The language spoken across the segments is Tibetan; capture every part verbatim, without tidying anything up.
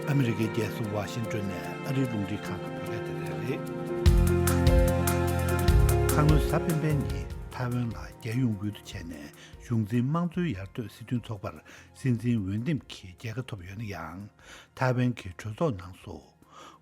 ཨ་མི་རི་ཀའི་རྒྱལ་ས་ཝ་ཤིང་ཏོན་ནས་ཨ་རིའི་རླུང་འཕྲིན་ཁང་གི་བོད་སྐད་སྡེ་ཚན་རེད། ཁ་སྔོན་གཟའ་སྤེན་པའི་ཉིན་ཐའེ་ཝན་ལ་རྒྱལ་ཡོངས་འོས་བསྡུ་བྱས་ནས་གཞུང་འཛིན་དམངས་གཙོའི་ཡར་ཐོན་སྲིད་དོན་ཚོགས་པར་སྲིད་འཛིན་འོས་འདེམས་ཀྱི་རྒྱལ་ཁ་ཐོབ་ཡོད་ན་ཡང་། ཐའེ་ཝན་གྱི་གྲོས་ཚོགས་ནང་སུ་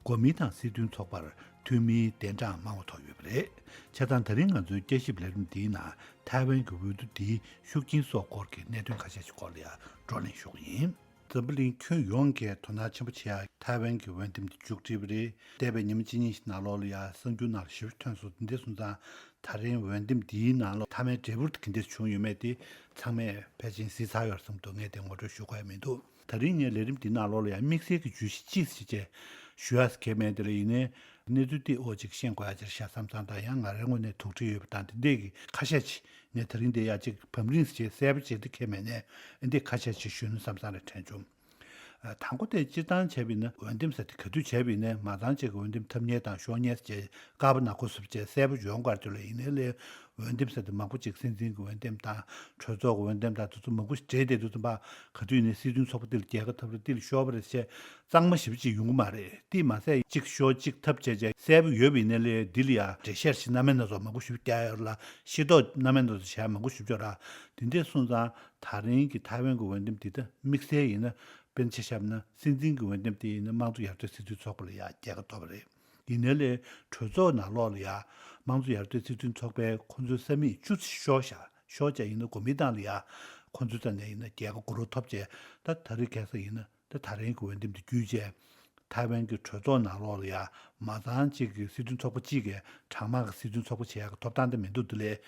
གོ་མིན་ཏང་སྲིད་དོན་ཚོགས་པར་འཐུས་མིའི་གདན་གྲངས་མང་བ་ཐོབ་ཡོད་པ་རེད། བྱས་ཙང་ད་རིང་ང་ཚོའི་བསྐྱར་ཞིབ་ལས་རིམ་འདིའི་ནང་ཐའེ་ཝན་གྱི་འོས་བསྡུ་འདིའི་ཤུགས་རྐྱེན་སོགས་སྐོར་གྱི་གནད་དོན་ཁ་ཤས་ཤིག་སྐོར་ལ་ཡང་བགྲོ་གླེང་ཞུ་གི་ཡིན། འཛམ་བུ་གླིང་ཁྱོན་ཡོངས་ཀྱིས་དོ་སྣང་ཆེན་པོ་བྱེད་ཡག་ཐའེ་ཝན་གྱི་འོས་འདེམས་དེ་མཇུག་སྒྲིལ་བ་རེད། འདས་པའི་ཉི་མ་གཅིག་གཉིས་ཤིག་ནང་ལོགས་ལ་ཡང་གསར་འགྱུར་ནང་ལ་ཞེ་པོ་ཐོན་སོང་། འདི་འདྲ་སོང་ཙང་ད་རིང་འོས་འདེམས་འདིའི་ནང་ལ་མཐའ་མའི་འབྲས་བུ་ག་འདྲ་བྱུང་ཡོད་མེད་དེ་ཚང་མས་ཕལ་ཆེར་གཟིགས་ཚར་ཡོད་བསམ་འདུག་ངས་དེ་ངོ་སྤྲོད་ཞུ་དགོས་ཡ་མི་འདུག་ད་རིང་ངས་ལས་རིམ་འདི་ནང་ལོགས་ལ་ཡང་དམིགས་བསལ་གྱི་བརྗོད་གཞི་ཅིག་ཅིག་བྱས་ཞུ་ཡག་གལ་མེད། དེ་ལ་ཡིན་ནའི་གནས་ཚུལ་འདི་ཨོ་ཅིག་ཤེས་དགོས་ཡ་ཅིག་ཤག་བསམ་བསམ་དང་། ཡང་ང་རའི་ངོས་ནས་ཐུགས་འདྲིས་ཡོད་པ་དང་དེ་འདྲས་ཀྱི་ཁ་ཤས་ཅིག་ངས་ད་རིང་འདི་ཡ་ཅིག་བམ་རིང་ཞིག་གསལ་པོ་བྱེད་དུ་ཁེལ་མེད་ནས་འདི་ཁ་ཤས་ཅིག་ཞུས་ན་བསམ་བསམ་རེ་དྲན་བྱུང་། ཨ། དང་པོ་དེ་སྤྱིར་བཏང་བྱས་པ་ཡིན་ན་འོས་འདེམས་ཟེར་དེ་ག་དུས་བྱས་པ་ཡིན་ནའི་མ་ཚང་གཅིག་གི་འོས་འདེམས་ཐབས་ཉེས་དང་ཤོར་ཉེས་བྱས་དཀར་པོ་ནག་པོ་བཟོ་བྱས་གསལ་པོ་ཡོང་གར་དུ་ལ་ཡིན་ནའི་ལས། འོས་འདེམས་ཟེར་དེ་མང་པོ་ཅིག་སྲིད་འཛིན་གྱི་འོས་འདེམས་དང་གྲོས་ཚོགས་ཀྱི་འོས་འདེམས་དང་དེ་ཚོ་མང་པོ་ཞིག་འབྲེལ་བསྡད་དུས་ཙམ་པ་ག་དུས་ཡིན་ནའི་སྲིད་དོན་ཚོགས་པ་དེ་ལ་རྒྱལ་ཁ་ཐོབ་རེད། དེ་ལ་ཤོར་བ་རེད་ཅེས་གཙང་མ་ཞེ་པོ་ཅིག་ཡོང་གི་མ་རེད། དེ་མ་ཟད་གཅིག་ཤོར་གཅིག་ཐོབ་བྱས་བྱས་གསལ་པོ་ཡོད་པ་ཡིན་ནའི་ལས་འདི་ལ་ཡང་འགྲེལ་བཤད་ཞིག་སྣ་མིན་སྣ་ཚོགས་མང་པོ་ཞིག་བརྒྱབ་ཡོད་ལ་ཤེས་རྟོགས་སྣ་མིན་སྣ་ཚོགས་བྱས་མང་པོ་ཞིག་བརྒྱབ་ར། དེ་འདྲས་སོང་ཙང་ད་རིང་གི་ཐའེ་ཝན་གྱི་འོས་འདེམས་འདི་ད་དམིགས་བསལ་ཡིན་ན་དཔེར་ན་ཆ་བཞག་ན་སྲིད་འཛིན་གྱི་འོས་འདེམས་དེ་ཡིན་ན་དམངས་གཙོ་ཡར་ཐོན་སྲིད་དོན་ཚོགས་པ་ལ་ཡང་རྒྱལ་ཁ་ཐོབ་པ་རེད། ཡིན་ནའི་ལས་གྲོས་ཚོགས་ནང་ལོགས་ལ་ཡང་དམངས་གཙོ་ཡར་ཐོན་སྲིད་དོན་ཚོགས་པའི་ཁོང་ཚོའི་ས་མིག་བཅུ་ཙམ་ཤོར་བཞག་ཤོར་བྱས་ཡིན་ན་གོ་མིན་ཏང་ལ་ཡང་ཁོང་ཚོའི་རྩ་ནས་ཡིན་ན་རྒྱལ་ཁ་དགུ་རོ་ཐོབ་བྱས། ད་ད་རེས་ཁ་སང་ཡིན་ན་ད་ད་རིང་གི་འོས་འདེམས་དེ་བརྒྱུད་བྱས་ཐའེ་ཝན་གྱི་གྲོས་ཚོགས་ནང་ལོགས་ལ་ཡང་མ་ཚང་གཅིག་གི་སྲིད་དོན་ཚོགས་པ་གཅིག་གིས་གྲངས་མང་གི་སྲིད་དོན་ཚོགས་པ་བྱེད་ཡག་གི་ཐོབ་ཐང་དེ་མི་འདུག་དེ་ལས་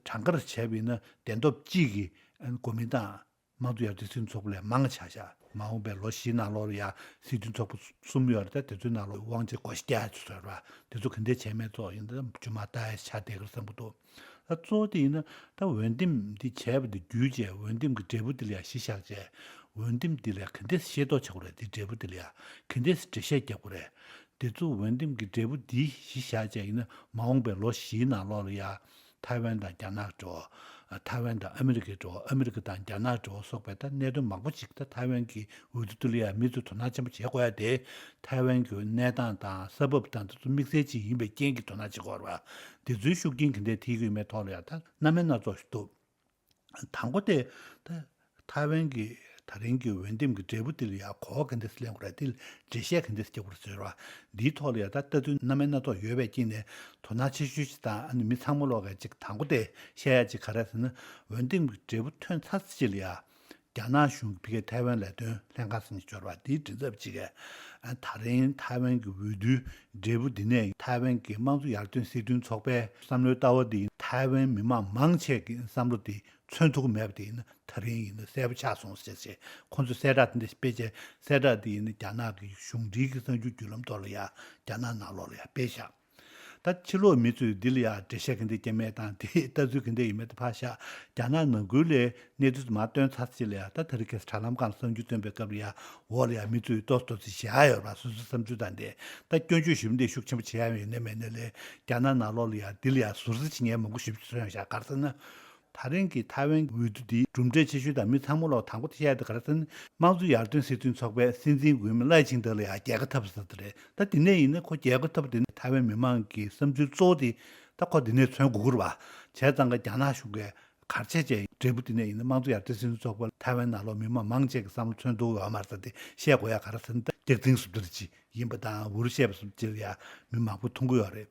གྲངས་ཀར་བྱས་པ་ཡིན་ན་གདན་ཐོབ་གཅིག་གིས་གོ་མིན་ཏང་དམངས་གཙོ་ཡར་ཐོན་སྲིད་དོན་ཚོགས་པ་ལས་མང་ཆགས་ཤག་མ་འོངས་པའི་ལོ་བཞིའི་ནང་ལོགས་ལ་ཡང་སྲིད་དོན་ཚོགས་པ་གསུམ་ཡོད་རེད། ད་དེ་ཚོའི་ནང་ལོགས་དབང་ཆེན་བགོ་བཤའ་རྒྱག་ཡ་ཚོ་ཡོད་རེད་པ། དེ་ཚོ་ག་འདྲས་བྱས་མེད་ཚོ་ཡིན་ད་ཇུ་མ་ལྟ་ཡ་ཆགས་བསྡད་ཀྱི་རེད་བསམ་གྱི་འདུག་ད་གཙོ་བོ་དེ་ཡིན་ན་ད་འོས་འདེམས་འདི་བྱས་པ་དེ་བརྒྱུད་བྱས་འོས་འདེམས་ཀྱི་འབྲས་བུ་དེ་ལ་ཡང་གཞི་བཞག་བྱས་འོས་འདེམས་འདི་ལ་ག་འདྲས་ཤེས་རྟོགས་བྱེད་དགོས་རེད། དེ་འབྲས་བུ་དེ་ལ་ཡང་ག་འདྲས་འགྲེལ་བཤད་རྒྱབ་དགོས་རེད། དེ་ཚོ་འོས་འདེམས་ཀྱི་འབྲས་བུ་འདི་གཞི་བཞག་བྱས་ཡིན་ན་མ་འོངས་པའི་ལོ་བཞིའི་ནང་ལོགས་ལ་ཡང་ཐའེ་ཝན་དང་རྒྱ་ནག་འབྲེལ་བ། ཐའེ་ཝན་དང་ཨ་མི་རི་ཀའི་འབྲེལ་བ། ཨ་མི་རི་ཀ་དང་རྒྱ་ནག་འབྲེལ་བ་སོགས་པའི་ད་གནད་དོན་མང་པོ་ཞིག་ད་ཐའེ་ཝན་གྱི་འོས་བསྡུ་དེ་ལ་ཡང་མི་ཚོས་དོ་སྣང་ཆེན་པོ་བྱེད་དགོས་ཡ་དེ་ཐའེ་ཝན་གྱི་གནས་སྟངས་དང་ས་བབ་དང་དེ་ཚོ་དམིགས་བསལ་ཅིག་ཡིན་པའི་རྐྱེན་གྱིས་དོ་སྣང་བྱེད་དགོས་རེད་པ། དེ་ཚོའི་ཤུགས་རྐྱེན་ག་འདྲས་ཐེབས་ཀྱི་ཡོད་མེད་ཐོག་ལ་ཡང་ད་རྣམ་པ་སྣ་ཚོགས་ཤིག་འདུག་དང་པོ་དེ་ད་ཐའེ་ཝན་གྱི་ད་རིང་གི་འོས་འདེམས་ཀྱི་འབྲས་བུ་དེ་ལ་ཡང་གོ་བ་ག་འདྲས་ལེན་དགོས་རེད། དེ་ལ་འགྲེལ་བཤད་ག་འདྲས་རྒྱག་དགོས་རེད་ཟེར་བ་འདིའི་ཐོག་ལ་ཡང་ད་ལྟ་དུས་རྣམ་པ་སྣ་ཚོགས་ཡོད་པའི་རྐྱེན་ནས་དོ་སྣང་ཆེ་ཤོས་ཤིག་དང་ཨ་ནི་མི་ཚང་མ་ལོག་ག་ཅིག་དང་པོ་དེ་བཤད་ཡ་ཅིག་ག་རེ་ཟེར་ན། འོས་འདེམས་ཀྱི་འབྲས་བུ་ཐོན་ཚར་ཚེ་ཅིག་ལ་ཡང་རྒྱ་ནག་གཞུང་གི་ཕ་གིའི་ཐའེ་ཝན་ལས་དོན་ལྷན་ཁང་ཟེར་ནས་འབྱོར་བ་འདིའི་མགྲིན་ཚབ་ཅིག་གིས་ད་རིང་ཐའེ་ཝན་གྱི་འོས་བསྡུའི་འབྲས་བུ་འདི་ནས་ཐའེ་ཝན་གྱི་དམངས་གཙོ་ཡར་ཐོན་སྲིད་དོན་ཚོགས་པའི་བསམ་བློའི་ལྟ་བ་འདི་ཐའེ་ཝན་མི་མང་མང་ཆེ་གི་བསམ་བློ་འདི་མཚོན་ཐུབ་ཀྱི་མེད་པ་དེ་ཡིན་ན་ད་རིང་ཡིན་ན་གསལ་པོ་ཆགས་སོང་ཟེར་བྱས་ཁོང་ཚོས་གསལ་བསྒྲགས་འདི་འདྲ་ཞིག་སྤེལ་བྱས། གསལ་བསྒྲགས་འདི་ཡིན་ན་རྒྱ་ནག་གི་གཞུང་འབྲེལ་གྱི་གསར་འགྱུར་བརྒྱུད་ལམ་ཐོག་ལ་ཡང་རྒྱ་ནག་ནང་ལོགས་ལ་ཡང་སྤེལ་བཞག་ད་ཕྱི་ལོགས་མི་ཚོས་འདི་ལ་ཡང་འགྲེལ་བཤད་ག་འདྲ་བརྒྱབ་མེད་དང་དེའི་ལྟ་ཚུལ་ག་འདྲ་ཡིན་མེད་དེ་ཕར་བཞག་རྒྱ་ནག་ནང་ཁུལ་ལ་གནས་ཚུལ་མར་བཏོན་ཚར་ཚེ་ལ་ཡང་ད་དེ་རིང་ཁ་སང་དྲ་ལམ་སྒང་ལ་གསར་འགྱུར་བཏོན་པའི་སྐབས་ལ་ཡང་འོག་ལ་ཡང་མི་ཚོས་ཏོག་ཙམ་ཏོག་ཙམ་བཞག་ཡོད་པ། སོ་སོའི་བསམ་ཚུལ་དང་འདྲ། ད་སྐྱོན་བརྗོད་ཞུ་མི་འདི་ཤུགས་ཆེན་པོ་བྱེད་ཡ་ཡོད་ནའི་མེད་ནའི་ལས་རྒྱ་ནག་ནང་ལོགས་ལ་ཡང་འདི་ལ་ཡང་ཟུར་ཟ་བྱེད་མཁན་མང་པོ་ཞིག་བྱུང་ཡོད་ཤག་ག་རེ་ཟེར་ན། ད་རིང་གི་ཐའེ་ཝན་འོས་བསྡུ་འདི་གྲུབ་འབྲས་ཆེ་ཤོས་དང་མི་ཚང་མ་ལོག་དང་པོ་དེ་བཤད་ཡ་དེ་ག་རེ་ཟེར་ན། དམངས་གཙོ་ཡར་ཐོན་སྲིད་དོན་ཚོགས་པའི་སྲིད་འཛིན་འོས་མི་ལའེ་ཆིང་ཏེ་ལ་ཡང་རྒྱལ་ཁ་ཐོབ་ཟེར་དེ་རེད། ད་དེ་ནས་ཡིན་ན་ཁོ་རྒྱལ་ཁ་ཐོབ་དེ་ནི་ཐའེ་ཝན་མི་མང་གི་བསམ་ཚུལ་གཙོ་བོ་དེ་ད་ཁོ་དེ་ནས་མཚོན་དགོས་ཀྱི་རེད་པ། བྱས་ཙང་ཀ་རྒྱ་ནག་གཞུང་གིས་ག་རེ་བྱས་བྱས་འབྲས་བུ་དེ་ནས་ཡིན་ན་དམངས་གཙོ་ཡར་ཐོན་སྲིད་དོན་ཚོགས་པ་ཐའེ་ཝན་ནང་ལོགས་མི་མང་མང་ཆེ་གི་བསམ་བློ་མཚོན་ཐུབ་ཡོད་མ་རེད་ཟེར་དེ་བཤད་དགོས་ཡ་ག་རེ་ཟེར་ན། ད་སྐྱག་རྫུན་བཟོ་འདྲ་ཅིག་ཡིན་པ་དང་འུར་བཤད་པ་སོགས་ཅིག་ལ་ཡང་མི་མང་པོ་མཐོང་གི་ཡོད་རེད།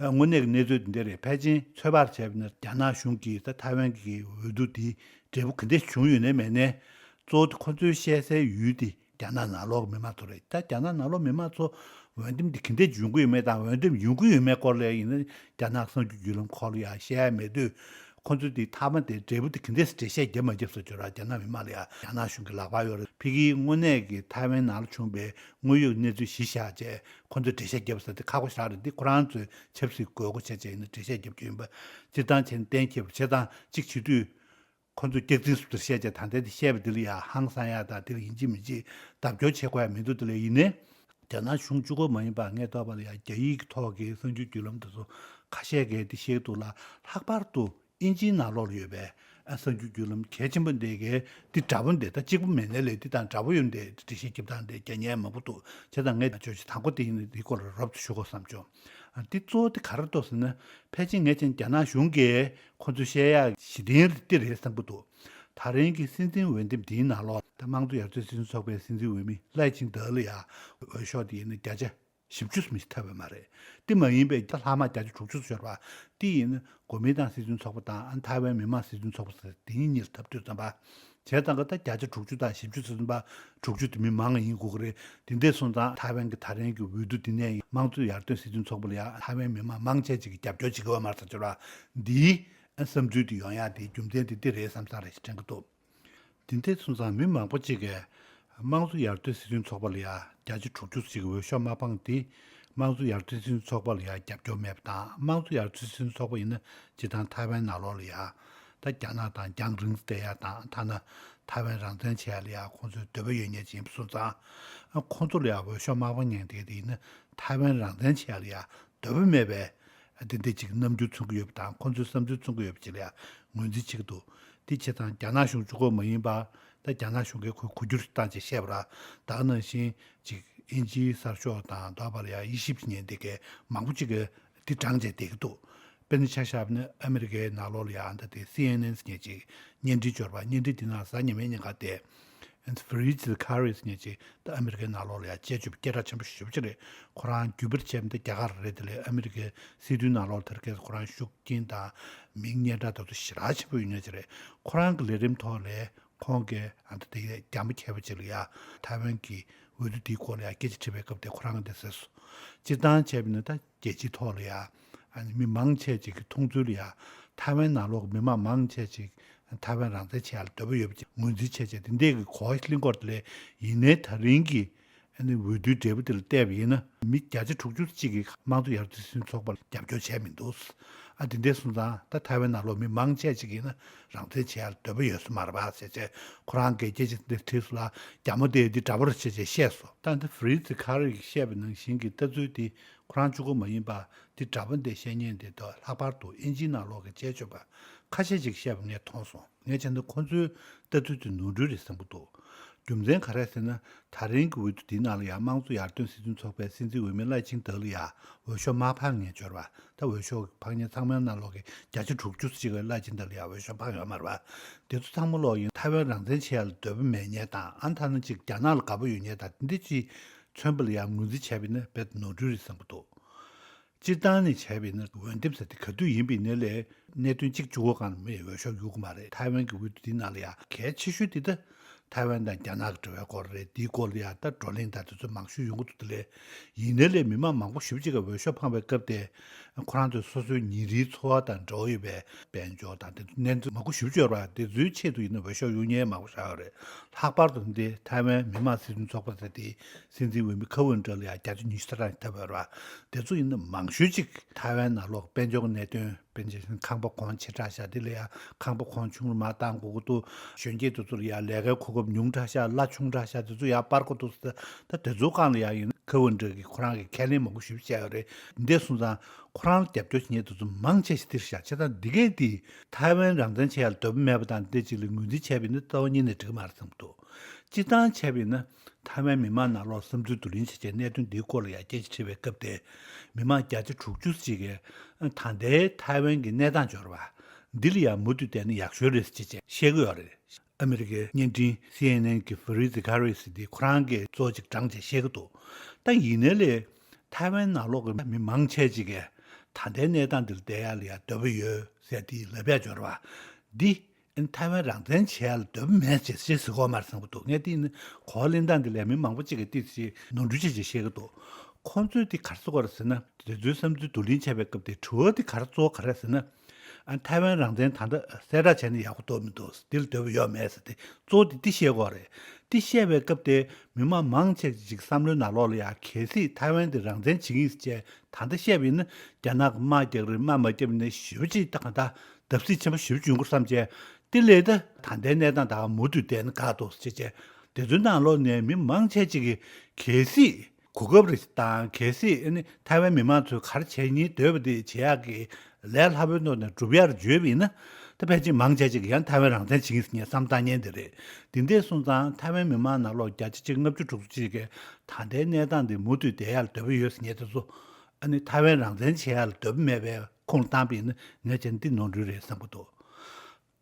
ཨ། དངོས་གནས་ཀྱི་གནས་ཚུལ་འདི་འདྲ་རེད། ཕལ་ཆེར་ཚོད་དཔག་བྱས་པ་ན་རྒྱ་ནག་གཞུང་གིས་ད་ཐའེ་ཝན་གྱི་འོས་བསྡུ་འདི་འབྲས་བུ་ག་འདྲ་བྱུང་ཡོད་ནའི་མེད་ནའི་གཙོ་བོ་དེ་ཁོ་ཚོའི་བཤད་སའི་ཡུལ་དེ་རྒྱ་ནག་ནང་ལོགས་ཀྱི་མི་མང་ཚོ་རེད། ད་རྒྱ་ནག་ནང་ལོགས་མི་མང་ཚོ་འོས་འདེམས་འདི་ག་འདྲ་ཡོང་གི་ཡོད་མེད་དང་འོས་འདེམས་ཡོང་གི་ཡོད་མེད་སྐོར་ལ་ཡིན་ན་རྒྱ་ནག་གསར་འགྱུར་བརྒྱུད་ལམ་ཁག་ལ་ཡང་བཤད་ཡ་མེད་དུས། ཁོ་ཚོས་དེ་མཐའ་མ་དེ་འབྲས་བུ་དེ་ག་འདྲས་སེ་འགྲེལ་བཤད་བརྒྱབ་མ་བརྒྱབ་སོགས་ཀྱི་ར་རྒྱ་ནག་མི་མང་ལ་ཡང་རྒྱ་ནག་གཞུང་གི་ལག་པ་ཡོད་རེད། ཕ་གིའི་དངོས་གནས་ཀྱི་ཐའེ་ཝན་ནང་ལ་བྱུང་བའི་དངོས་ཡོད་གནས་ཚུལ་གཞི་བཞག་བྱས་ཁོ་ཚོས་འགྲེལ་བཤད་བརྒྱབ་ས་དེ་ཁག་པོ་ཞེ་དྲག་རེད། འདི་ཁོ་རང་ཚོས་ཆབ་སྲིད་དགོས་མཁོ་བྱས་བྱས་ཡིན་ན་འགྲེལ་བཤད་བརྒྱབ་རྒྱུ་ཡིན་པ་སྤྱིར་བཏང་བྱས་ན་གཏན་འཁེལ་བ། བྱས་ཙང་གཅིག་བྱེད་དུས་ཁོ་ཚོས་སྐྱག་རྫུན་བཟོ་འདྲ་བཤད་བྱས་ད་ལྟའི་དེ་བཤད་པ་འདི་ལ་ཡང་ཧང་སང་ཡ་དང་དེ་ལ་ཡིན་གཅིག་མིན་གཅིག་ལྡབ་སྐྱོར་བྱེད་དགོས་ཡ་མི་འདུག་དེ་ལ་ཡིན་ནའི། རྒྱ་ནག་གཞུང་གཅིག་པོ་མ་ཡིན་པར་ངས་བལྟས་པ་ལ་ཡང་རྒྱ་ཡིག་གི་ཐོག་གི་གསར་འགྱུར་བརྒྱུད་ལམ་དེ་ཚོ་ཁ་ཤས་ཀྱིས་དེ་བཤད་འདུག་ལ། ལྷག་པར་དུ་དབྱིན་ཇིའི་ནང་ལོགས་ལ་ཡོད་པའི་ ཨ་གསར་འགྱུར་བརྒྱུད་ལམ་གལ་ཆེན་པོ་འདི་གའི་འདི་འདྲ་པོ་འདི་ད་གཅིག་པུ་མེད་ནའི་ལས་འདི་དང་འདྲ་པོ་ཡོད་འདི་འགྲེལ་བཤད་རྒྱབ་སྟངས་འདི་རྒྱག་མཁན་མང་པོ་འདུག་བྱས་ཙང་ངས་བརྗོད་གཞི་དང་པོ་དེ་ཡིན་ན་འདི་སྐོར་ལ་རོབ་ཏུ་ཞུ་དགོས་བསམ་བྱུང་། ཨ་འདི་གཙོ་བོ་འདི་ག་རེ་འདུག་ཟེར་ན། ཕལ་ཆེར་ངས་བྱས་ན་རྒྱ་ནག་གཞུང་གིས་ཁོ་ཚོས་བཤད་ཡག་གཞི་རྟེན་འདི་རེད་བསམ་གྱི་འདུག་ད་རིང་གི་སྲིད་འཛིན་འོས་འདེམས་འདིའི་ནང་ལོགས་ད་དམངས་གཙོ་ཡར་ཐོན་སྲིད་གཞུང་ཚོགས་པའི་སྲིད་འཛིན་འོས་མི་ལའེ་ཆིང་ཏེ་ལ་ཡ་འོས་ཤོག་དེ་ཡིན་ན་བརྒྱ་ཆ་བཞི་བཅུ་མི་ཐོབ་པ་མ་རེད། དེ་མ་ཡིན་པའི་ད་ལྷག་མ་བརྒྱ་ཆ་དྲུག་ཅུ་ཤོར་བ་དེ་ཡིན་ན་གོ་མིན་ཏང་སྲིད་གཞུང་ཚོགས་པ་དང་ཨ་ཐའེ་ཝན་མི་དམངས་སྲིད་གཞུང་ཚོགས་པ་ཟེར་དེ་གཉིས་གཉིས་ལ་འཐབ་དུས་ཙམ་པ། བྱས་ཙང་ཀ་ད་བརྒྱ་ཆ་དྲུག་ཅུ་དང་བཞི་བཅུ་ཟེར་ཙམ་པ་དྲུག་ཅུ་དེ་མི་མང་ཡིན་དགོས་ཀྱི་རེད། དེ་འདྲ་སོང་ཙང་ཐའེ་ཝན་གྱི་ད་རིང་གི་འོས་བསྡུ་འདི་ནས་དམངས་གཙོ་ཡར་ཐོན་སྲིད་གཞུང་ཚོགས་པ་ལ་ཡང་ཐའེ་ཝན་མི་མང་མང་ཆེ་ཅིག་གིས་རྒྱབ་སྐྱོར་བྱེད་ཀྱི་ཡོད་མ་རེད་ཟེར་གྱི་རེད། འདིའི་བསམ་ཚུལ་དེ་ཡོང་ཡག་དེའི་རྒྱུ་མཚན་དེ་འདི་རེད་བསམ་བསམ་རེ་ཞིག་དྲན་གྱི་འདུག་དེ་འདྲ་སོང་ཙང་མི་མང་པོ་ཅིག་གིས་དམངས་གཙོ་ཡར་ཐོན་སྲིད་གཞུང་ཚོགས་པ་ལ་ཡ་བརྒྱ་ཆ་དྲུག་ཅུ་ཅིག་འོས་ཤོག་མ་འཕངས་དེ་དམངས་གཙོ་ཡར་ཐོན་སྲིད་གཞུང་ཚོགས་པ་ལ་ཡ་རྒྱབ་སྐྱོར་མེད་པ་དང་། དམངས་གཙོ་ཡར་ཐོན་སྲིད་གཞུང་ཚོགས་པ་ཡིན་ན་སྤྱིར་བཏང་ཐའེ་ཝན་ནང་ལོགས་ལ་ཡ་ད་རྒྱ་ནག་དང་རྒྱང་རིང་བསྡད་ཡ་དང་ཐ་ན་ཐའེ་ཝན་རང་བཙན་བྱེད་ཡ་ལ་ཡ་ཁོང་ཚོའི་འདོད་པ་ཡོད་མཁན་ཅིག་ཡིན་པ་སོང་ཙང་ཁོང་ཚོ་ལ་ཡ་འོས་ཤོག་མ་འཕངས་མཁན་དེ་དེ་ཡིན་ན་ཐའེ་ཝན་རང་བཙན་བྱེད་ཡ་ལ་ཡ་འདོད་པ་མེད་པའི་དེ་འདྲ་ཅིག་རྣམ་འགྱུར་མཚོན་གྱི་ཡོད་པ་དང་ཁོང་ཚོའི་བསམ་ཚུལ་མཚོན་གྱི་ཡོད་པ་ཅིག་ལ་ཡང་ངོས་འཛིན་བྱེད་ཀྱི་འདུག་དེ་བྱས་ཙང་རྒྱ་ནག་གཞུང་གཅིག་པོ་མ་ཡིན་པ་ད་རྒྱ་ནག་གཞུང་གིས་ཁོས་གོ་བསྒྱུར་བཏང་བྱས་བཤད་པ་ར། ད་ག་ནང་བཞིན་ཅིག་དབྱིན་ཇིའི་གསར་ཤོག་དང་དོ་པ་ལ་ཡང་དབྱེ་ཞིབ་བྱེད་མཁན་དེ་གའི་མང་པོ་ཅིག་གིས་དེ་བགྲངས་བྱས་བསྡད་ཀྱི་འདུག་དཔེར་ན་ཆ་བཞག་ན་ཨ་མི་རི་ཀའི་ནང་ལོགས་ལ་ཡང་ད་དེ་སི་ཨེན་ཨེན་ཟེར་མཁན་ཅིག་བརྙན་འཕྲིན་འབྱོར་བ་བརྙན་འཕྲིན་དེ་ནང་གཟའ་ཉི་མའི་ཉིན་ཀ་དེ། ཨན་ཕི་རི་ཛི་ཁ་རི་ཟེར་མཁན་ཅིག་ད་ཨ་མི་རི་ཀའི་ནང་ལོགས་ལ་ཡང་དཔྱད་བརྗོད་པ་སྐད་གྲགས་ཆེན་པོ་ཞེ་པོ་ཅིག་རེད། ཁོ་རང་རྒྱུད་པར་བྱས་པ་འདི་རྒྱ་གར་རེད། དེ་ལས་ཨ་མི་རི་ཀའི་སྲིད་དོན་ནང་ལོགས་དེར་སྐད་ཁོ་རང་ཤུགས་རྐྱེན་དང་མིང་སྙན་གྲགས་དེ་ཚོ་ཞེ་དྲག་ཆེན་པོ་ཡོད་མཁན་ཅིག་རེད། ཁོ་རང་གི་ལས་རིམ་ཐོག་ལས་ཁོང་གིས་ཨ་ད་དེ་རྒྱ་མི་མཁས་པ་ཅིག་ལ་ཡ་ཐའེ་ཝན་གྱི་འོས་བསྡུ་དེའི་སྐོར་ལ་ཡ་སྐད་ཆ་དྲིས་པའི་སྐབས་དེ་ཁོ་རང་གིས་འདི་ཟེར་སོང་། སྤྱིར་བཏང་བྱས་པ་ཡིན་ན་ད་རྒྱལ་སྤྱིའི་ཐོག་ལ་ཡ་ཨ་ནི་མི་མང་ཆེ་ཅིག་གི་མཐོང་ཚུལ་ལ་ཡ་ཐའེ་ཝན་ནང་ལོགས་ཀྱི་མི་མང་མང་ཆེ་ཅིག་ཐའེ་ཝན་རང་བཙན་བྱེད་ཡ་ལ་འདོད་པ་ཡོད་པ་ཅིག་ངོས་འཛིན་བྱས་བྱས་དེ་འདྲས་ཀྱི་གོ་བ་གླེང་སྐོར་དེ་ལས་ཡིན་ནའི་ད་རིང་གི་ཨ་ནི་འོས་བསྡུའི་འབྲས་བུ་དེ་ལ་བལྟས་པ་ཡིན་ན་མི་བརྒྱ་ཆ་དྲུག་ཅུ་ཅིག་གིས་དམངས་གཙོ་ཡར་ཐོན་སྲིད་གཞུང་ཚོགས་པ་ལ་རྒྱབ་སྐྱོར་བྱས་མི་འདུག་ཨ་དེ་འདྲས་སོང་ཙང་ད་ཐའེ་ཝན་ནང་ལོགས་མི་མང་ཆེ་ཅིག་ཡིན་ན་རང་བཙན་བྱེད་ཡ་ལ་འདོད་པ་ཡོད་ས་མ་རེད་པ་ཟེར་བྱས་ཁོ་རང་གིས་སྐད་ཆ་འདི་དྲིས་སོང་ལ་རྒྱ་མོ་དེ་འདི་འདྲ་པོ་རེད་བྱས་བྱས་བཤད་སོང་། ད་འདི་ཕི་རི་ཛི་ཁ་རི་གིས་བཤད་པ་ནང་བཞིན་གྱི་ལྟ་ཚུལ་དེ་ཁོ་རང་གཅིག་པོ་མ་ཡིན་པ་འདི་འདྲ་པོ་འདི་བཤད་མཁན་དེ་དག་ལྷག་པར་དུ་དབྱིན་ཇིའི་ནང་ལོགས་ཀྱི་དཔྱད་བརྗོད་པ་ཁ་ཤས་ཅིག་བཤད་པ་ངས་མཐོང་སོང་། ངས་བྱས་ན་ཁོ་ཚོའི་ལྟ་ཚུལ་དེ་ནོར་འཁྲུལ་རེད་བསམ་གྱི་འདུག་རྒྱུ་མཚན་ག་རེ་ཟེར་ན། ད་རིང་གི་འོས་བསྡུ་འདིའི་ནང་ལ་ཡང་དམངས་གཙོ་ཡར་ཐོན་སྲིད་གཞུང་ཚོགས་པའི་སྲིད་འཛིན་འོས་མི་ལའེ་ཆིང་ཏེ་ལ་ཡང་འོས་ཤོག་མ་འཕངས་མཁན་འབྱོར་བ་ད་འོས་ཤོག་འཕངས་མཁན་ཚང་མའི་ནང་ལོགས་ཀྱི་བརྒྱ་ཆ་དྲུག་ཅུ་ཅིག་གིས་ལའེ་ཆིང་ཏེ་ལ་ཡང་འོས་ཤོག་འཕངས་ཡོད་མ་རེད་པ། དེ་ཚོ་ཚང་མ་ལོག་ཡིན་ཐའེ་ཝན་རང་བཙན་བྱེད་ཡ་ལ་འདོད་པ་མེད་མཁན་དང་ཨ་ཐ་ན་ཅིག་རྒྱ་ནག་ལ་དགའ་པོ་ཡོད་མཁན་དང་འདི་ཅིག་མཚོན་པ་ལ་ཡང་ངོས་འཛིན་བྱས་པ་ཡིན་ན་རྦད་དེ་ནོར་འཁྲུལ་རེད་བསམ་གྱི་འདུག་སྤྱིར་བཏང་ནས་བྱས་པ་ཡིན་ན་འོས་འདེམས་ཟེར་དེ་ག་དུས་ཡིན་པ་ཡིན་ནའི་ལས་གནད་དོན་གཅིག་གཅིག་པོ་སྒང་ལ་མི་ཡི་འོས་ཤོག་གཡུག་གི་མ་རེད། ཐའེ་ཝན་གྱི་འོས་བསྡུ་འདིའི་ནང་ལ་ཡང་གལ་ཆེ་ཤོས་འདི་ད་ཐའེ་ཝན་དང་རྒྱ་ནག་གི་འབྲེལ་བའི་སྐོར་རེད། འདིའི་སྐོར་ལ་ཡང་ད་བགྲོ་གླེང་དང་དེ་ཚོ་མང་ཤོས་ཡོང་གི་འདུག་དེ་ལས་ཡིན་ནའི་ལས་མི་མང་མང་པོ་ཞེ་པོ་ཅིག་གིས་འོས་ཤོག་འཕངས་པའི་སྐབས་དེ་ཁོ་རང་ཚོའི་སོ་སོའི་ཉིན་རེའི་འཚོ་བ་དང་འབྲེལ་བ་ཡོད་པའི་དཔལ་འབྱོར་དང་དེ་ཚོ་གནས་ཚུལ་མང་པོ་ཞེ་པོ་ཅིག་ཡོད་རེད་པ། དེ་ཚོའི་ཆེད་དུ་ཡིན་ན་འོས་ཤོག་གཡུག་མཁན་མང་པོ་ཞིག་ཡོད་རེད། ལྷག་པར་དུ་འདི་ཐའེ་ཝན་མི་དམངས་སྲིད་དོན་ཚོགས་པ་ཟེར་དེའི་སྲིད་འཛིན་འོས་མི་ཁ་ཝུན་ཏྲ་ལ་ཡང་བརྒྱ་ཆ་ཉི་ཤུ་རྩ་གྲངས་ཐོབ་ཡོད་རེད་པ། དེ་ཚོ་ཡིན་ན་མང་ཤོས་ཅིག་ཐའེ་ཝན་ནང་ལོགས་དཔལ་འབྱོར་གྱི་གནད་དོན་དཔེར་ན་ཆ་བཞག་ན་ཁང་པ་གོང་ཆེ་དྲགས་ཤག་དེ་ལ་ཡང་ཁང་པ་གོང་ཆུང་རུ་མར་བཏང་དགོས་ཀྱི་འདུག་གཞོན་སྐྱེས་དེ་ཚོ་ལ་ཡང་ལས་ཀའི་གོ་སྐབས་ཉུང་དྲགས་ཤག་གླ་ཆུང་དྲགས་ཤག་དེ་ཚོ་ཡར་སྤར་དགོས་འདུག་ཟེར། ད་དེ་ཚོའི་སྒང་ལ་ཡང་ཡིན་ན་ཁ་ཝུན་ཏྲ་གིས་ཁོ་རང་གིས་ཁས་ལེན་མང་པོ་ཞེ་པོ་བྱས་ཡོད་རེད། འདི་སོང་ཙང་ཁོ་རང་ལ་རྒྱབ་སྐྱོར་བྱེད་མཁན་དེ་ཚོ་མང་ཆེ་ཞིག་འདིར་བཞག་བྱས་ཙང་འདི་གས་འདི་ཐའེ་ཝན་རང་བཙན་བྱེད་ཡ་ལ་འདོད་པ་མེད་པ་དང་འདི་གཅིག་ལ་ངོས་འཛིན་བྱས་པ་ཡིན་ན་རྩ་བ་ཉིད་ནས་འགྲིག་གི་མ་རེད་བསམ་གྱི་འདུག་སྤྱིར་བཏང་བྱས་པ་ཡིན་ན་ཐའེ་ཝན་མི་མང་ནང་ལོགས་བསམ་ཚུལ་བསྡུ་ལེན་བྱེད་ཆེད་གནད་དོན་འདིའི་སྐོར་ལ་ཡང་སྐད་ཆ་དྲིས་པའི་སྐབས་དེ། མི་མང་བརྒྱ་ཆ་དྲུག་ཅུ་ཅིག་གིས་ད་ལྟའི་ཐའེ་ཝན་གྱི་གནས་སྟངས་འབྱོར་བ་འདི་ལ་ཡང་མུ་མཐུད་བསྡད་ན་ཡག་ཤོས་རེད་ཅེས་བཤད་ཀྱི་ཡོད་རེད། ཨ་མི་རི་ཀའི་བརྙན་འཕྲིན་སི་ཨེན་ཨེན་གྱི་ཕི་རི་ཛི་ཁ་རི་སི་འདི་ཁོ་རང་གིས་གཙོ་ཅིག་བགྲངས་བྱས་བཤད་ཀྱི་འདུག་ད་ཡིན་ནའི་ལས་ཐའེ་ཝན་ནང་ལོགས་ཀྱི་མི་མང་ཆེ་ཅིག་གིས་ད་ལྟའི་གནས་སྟངས་འདི་ལ་བསྡད་ཡ་ལ་ཡང་འདོད་པ་ཡོད་ཟེར་དེའི་ལབ་ཡ་འབྱོར་བ་འདི། ཨ་ནི་ཐའེ་ཝན་རང་བཙན་བྱེད་ཡ་ལ་འདོད་པ་མེད་ཅེས་ཅེས་ཟེར་གོ་མ་རེད་བསམ་གྱི་འདུག་ངས་དེ་ནི་གོ་བ་ལེན་སྟངས་འདི་ལས་མི་མང་པོ་ཅིག་གིས་ཏོག་ཙམ་ནོར་འཁྲུལ་ཅིག་ཅིག་བཤད་ཀྱི་འདུག་ཁོང་ཚོས་དེ་ག་རེ་ཟེར་གོ་རེད་ཟེར་ན། དེ་ཚོའི་བསམ་ཚུལ་བསྡུ་ལེན་བྱས་པའི་སྐབས་དེ་དྲི་བ་དེ་ག་རེ་གཙོ་བོ་ག་རེ་རེད་ཟེར་ན། ཨ་ནི་ཐའེ་ཝན་རང་བཙན་ད་ལྟ་གསལ་བསྒྲགས་བྱས་ན་ཡག་པོ་འདུག་མི་འདུག་འདི་ལ་འདོད་པ་ཡོད་མེད་ཟེར་ཏེ་གཙོ་བོ་དེ་འདི་བཤད་དགོས་རེད། འདི་བཤད་པའི་སྐབས་དེ་མི་མང་མང་ཆེ་ཅིག་བསམ་བློའི་ནང་ལོགས་ལ་ཡང་གལ་སྲིད་ཐའེ་ཝན་དེ་རང་བཙན་བྱེད་ཀྱི་ཡིན་ཟེར་བྱས་ད་ལྟ་བཤད་པ་ཡིན་ན་རྒྱ་ནག་གིས་དམག་རྒྱག་རེད། དམག་མ་བརྒྱབ་ནས་ཞེ་པོ་ཅིག་ད་གང་ལྟར་བརྡབ་གསིག་ཆེན་པོ་ཞེ་པོ་ཅིག་ཡོང་གི་རེད་བསམ་བྱས། དེ་ལས་ད་ད་ལྟའི་གནས་སྟངས་ད་མུ་མཐུད་བསྡད་ན་དགའ་འདུག་ཟེར་བྱས། དེ་ཚོའི་ནང་ལོགས་ནས་མི་མང་ཆེ་ཅིག་གིས་གལ་སྲིད་གོ་སྐབས་རེ་དང་གལ་སྲིད་ཨ་ནི་ཐའེ་ཝན་མི་མང་ཚོས་ག་རེ་བྱེད་སྙིང་འདོད་པ་དེ་བྱེད་ཡག་གི་ལས་སླ་པོའི་ཐོག་ནས་སྒྲུབ་ཡག་བརྗོད་པ་ཡིན་ན། ད་ཕལ་ཆེར་མང་ཆེ་ཅིག་ཡང་ཐའེ་ཝན་རང་བཙན་བྱེད་ཀྱི་ཟེར་ངས་བསམ་བཏང་མཁན་དེ་རེད། དེ་འདྲ་སོང་ཙང་ཐའེ་ཝན་མི་མང་ནང་ལོགས་བརྒྱ་ཆ་གཅིག་ལྔ་བཅུ་དྲུག་ཅུ་ཅིག་གིས་ད་ལྟའི་གནས་སྟངས་འདི་མུ་མཐུད་བསྡད་ཡག་ལ་འདོད་པ་ཡོད་ཟེར་ངས་དེ་ཚོ་ཨ་ནི་ཐའེ་ཝན་རང་བཙན་བྱེད་ཡག་ལ་འདོད་པ་མེད་པའི་ཁོངས་ལ་བཏང་པ་ཡིན་ན་ངས་བྱས་ན་འདི་ནོར་འཁྲུལ་རེད་བསམ་གྱི་འདུག་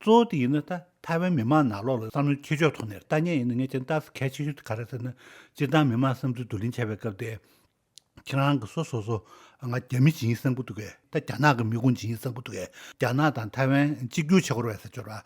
གཙོ་བོ་དེ་ཡིན་ན་ད་ཐའེ་ཝན་མི་མང་ནང་ལོགས་ལ་བསམ་བློའི་འཁྱེར་ཕྱོགས་ཐོག་ནས་ལྟ་མཁན་ཡིན་ན་ངས་བྱས་ན་ད་གལ་ཆེ་ཤོས་དེ་ག་རེ་ཟེར་ན། སྤྱིར་བཏང་མི་མང་བསམ་ཚུལ་བསྡུ་ལེན་བྱས་པའི་སྐབས་དེ། ཁྱེད་རང་གི་སོ་སོ་སོ་ང་རྒྱ་མི་ཡིན་བསམ་གྱི་འདུག་གས། ད་རྒྱ་ནག་གི་མི་ཁུངས་ཡིན་བསམ་གྱི་འདུག་གས། རྒྱ་ནག་དང་ཐའེ་ཝན་གཅིག་གྱུར་བྱེད་དགོས་རེད་བསམ་ཡོད་ར།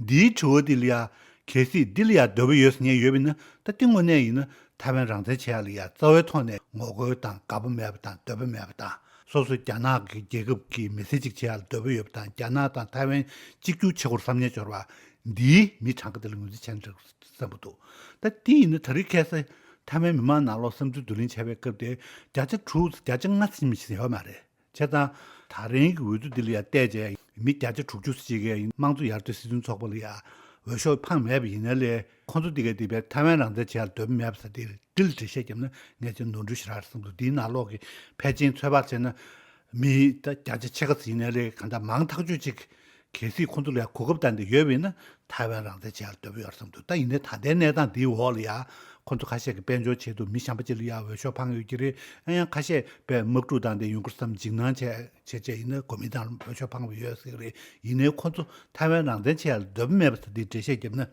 འདིའི་དྲི་བ་འདི་ལ་ཡ། གལ་སྲིད་འདི་ལ་ཡ་འདོད་པ་ཡོད་ཟེར་མཁན་ཡོད་པ་ཡིན་ན། ད་འདི་དངོས་གནས་ཡིན་ན་ཐའེ་ཝན་རང་བཙན་བྱེད་ཡག་ལ་ཡ་རྩ་བའི་ཐོག་ནས་ངོ་རྒོལ་དང་དགའ་པོ་མེད་པ་དང་འདོད་པ་མེད་པ་དང་། སོ་སོ་རྒྱ་ནག་གི་རྒྱལ་ཁབ་ཀྱི་མི་སེར་ཅིག་བྱེད་ཡག་ལ་འདོད་པ་ཡོད་པ་དང་། རྒྱ་ནག་དང་ཐའེ་ཝན་གཅིག་གྱུར་བྱེད་དགོས་བསམ་མཁན་ཡོད་ར། འདིའི་མི་གྲངས་ཀ་དེ་ལ་ངོས་འཛིན་བྱས་ན་འགྲིག་བསམ་པ་འདུག་ད་འདི་ཡིན་ན་ད་རེས་ཁ་སང་ཐའེ་ཝན་མི་མང་ནང་ལོགས་བསམ་ཚུལ་བསྡུ་ལེན་བྱས་པའི་སྐབས་དེ་བརྒྱ་ཆ་དྲུག་བརྒྱ་ཆ་ལྔ་ཙམ་ཞིག་ཡོད་མ་རེད། བྱས་ཙང་ད་རིང་གི་འོས་བསྡུ་འདི་ལ་ཡང་བལྟས་རྗེས་མི་བརྒྱ་ཆ་དྲུག་ཅུ་ཙམ་ཅིག་གིས་དམངས་གཙོ་ཡར་ཐོན་སྲིད་དོན་ཚོགས་པ་ལ་ཡང་འོས་ཤོག་འཕངས་མེད་པ་ཡིན་ན་ལས། ཁོང་ཚོ་འདི་ག་འདི་བས་ཐའེ་ཝན་རང་བཙན་བྱེད་ཡག་འདོད་པ་མེད་པ་ཟེར་དེ་འདི་ལ་འགྲེལ་བཤད་བརྒྱབ་ན་ངས་ཅིག་ནོར་འཁྲུལ་ཞིག་རག་བསམ་འདུག་འདིའི་ནང་ལོགས་ཀྱི་ཕལ་ཆེར་ཚོད་དཔག་བྱས་ན། མི་ད་བརྒྱ་ཆ་ཕྱེད་ཀ་ཙམ་ཡིན་ན་ལས་གང་ལྟར་མང་ཐག་ཆོད་ཅིག་གལ་སྲིད་ཁོང་ཚོ་ལ་ཡང་གོ་སྐབས་བཏང་སྟེ་ཡོད་པ་ཡིན་ན་ཐའེ་ཝན་རང་བཙན་བྱེད་ཡག་འདོད་པ་ཡོད་བསམ་འདུག་ད་ཡིན་ནའི་ད་ལྟའི་གནས་སྟངས་འདིའི་འོག་ལ་ཡང་ཁོང་ཚོ་ཁ་ཤས་ཀྱི་དཔལ་འབྱོར་ཆེད་དུ་མི་གཞན་པ་ཅིག་ལ་ཡང་འོས་ཤོག་འཕངས་ཡོད་ཀྱི་རེད། ཨ་ཡང་ཁ་ཤས་པས་དམག་འཁྲུག་བཏང་སྟེ་ཡོང་གི་རེད་བསམ་འཇིགས་སྣང་བྱས་བྱས་བྱས་ཡིན་ན་གོ་མིན་ཏང་ལ་འོས་ཤོག་འཕངས་པ་ཡོད་ཟེར་གྱི་རེད། ཡིན་ནའི་ཁོང་ཚོ་ཐའེ་ཝན་རང་བཙན་བྱེད་ཡག་ལ་འདོད་པ་མེད་པ་ད་འདི་འགྲེལ་བཤད་བརྒྱབ་ན།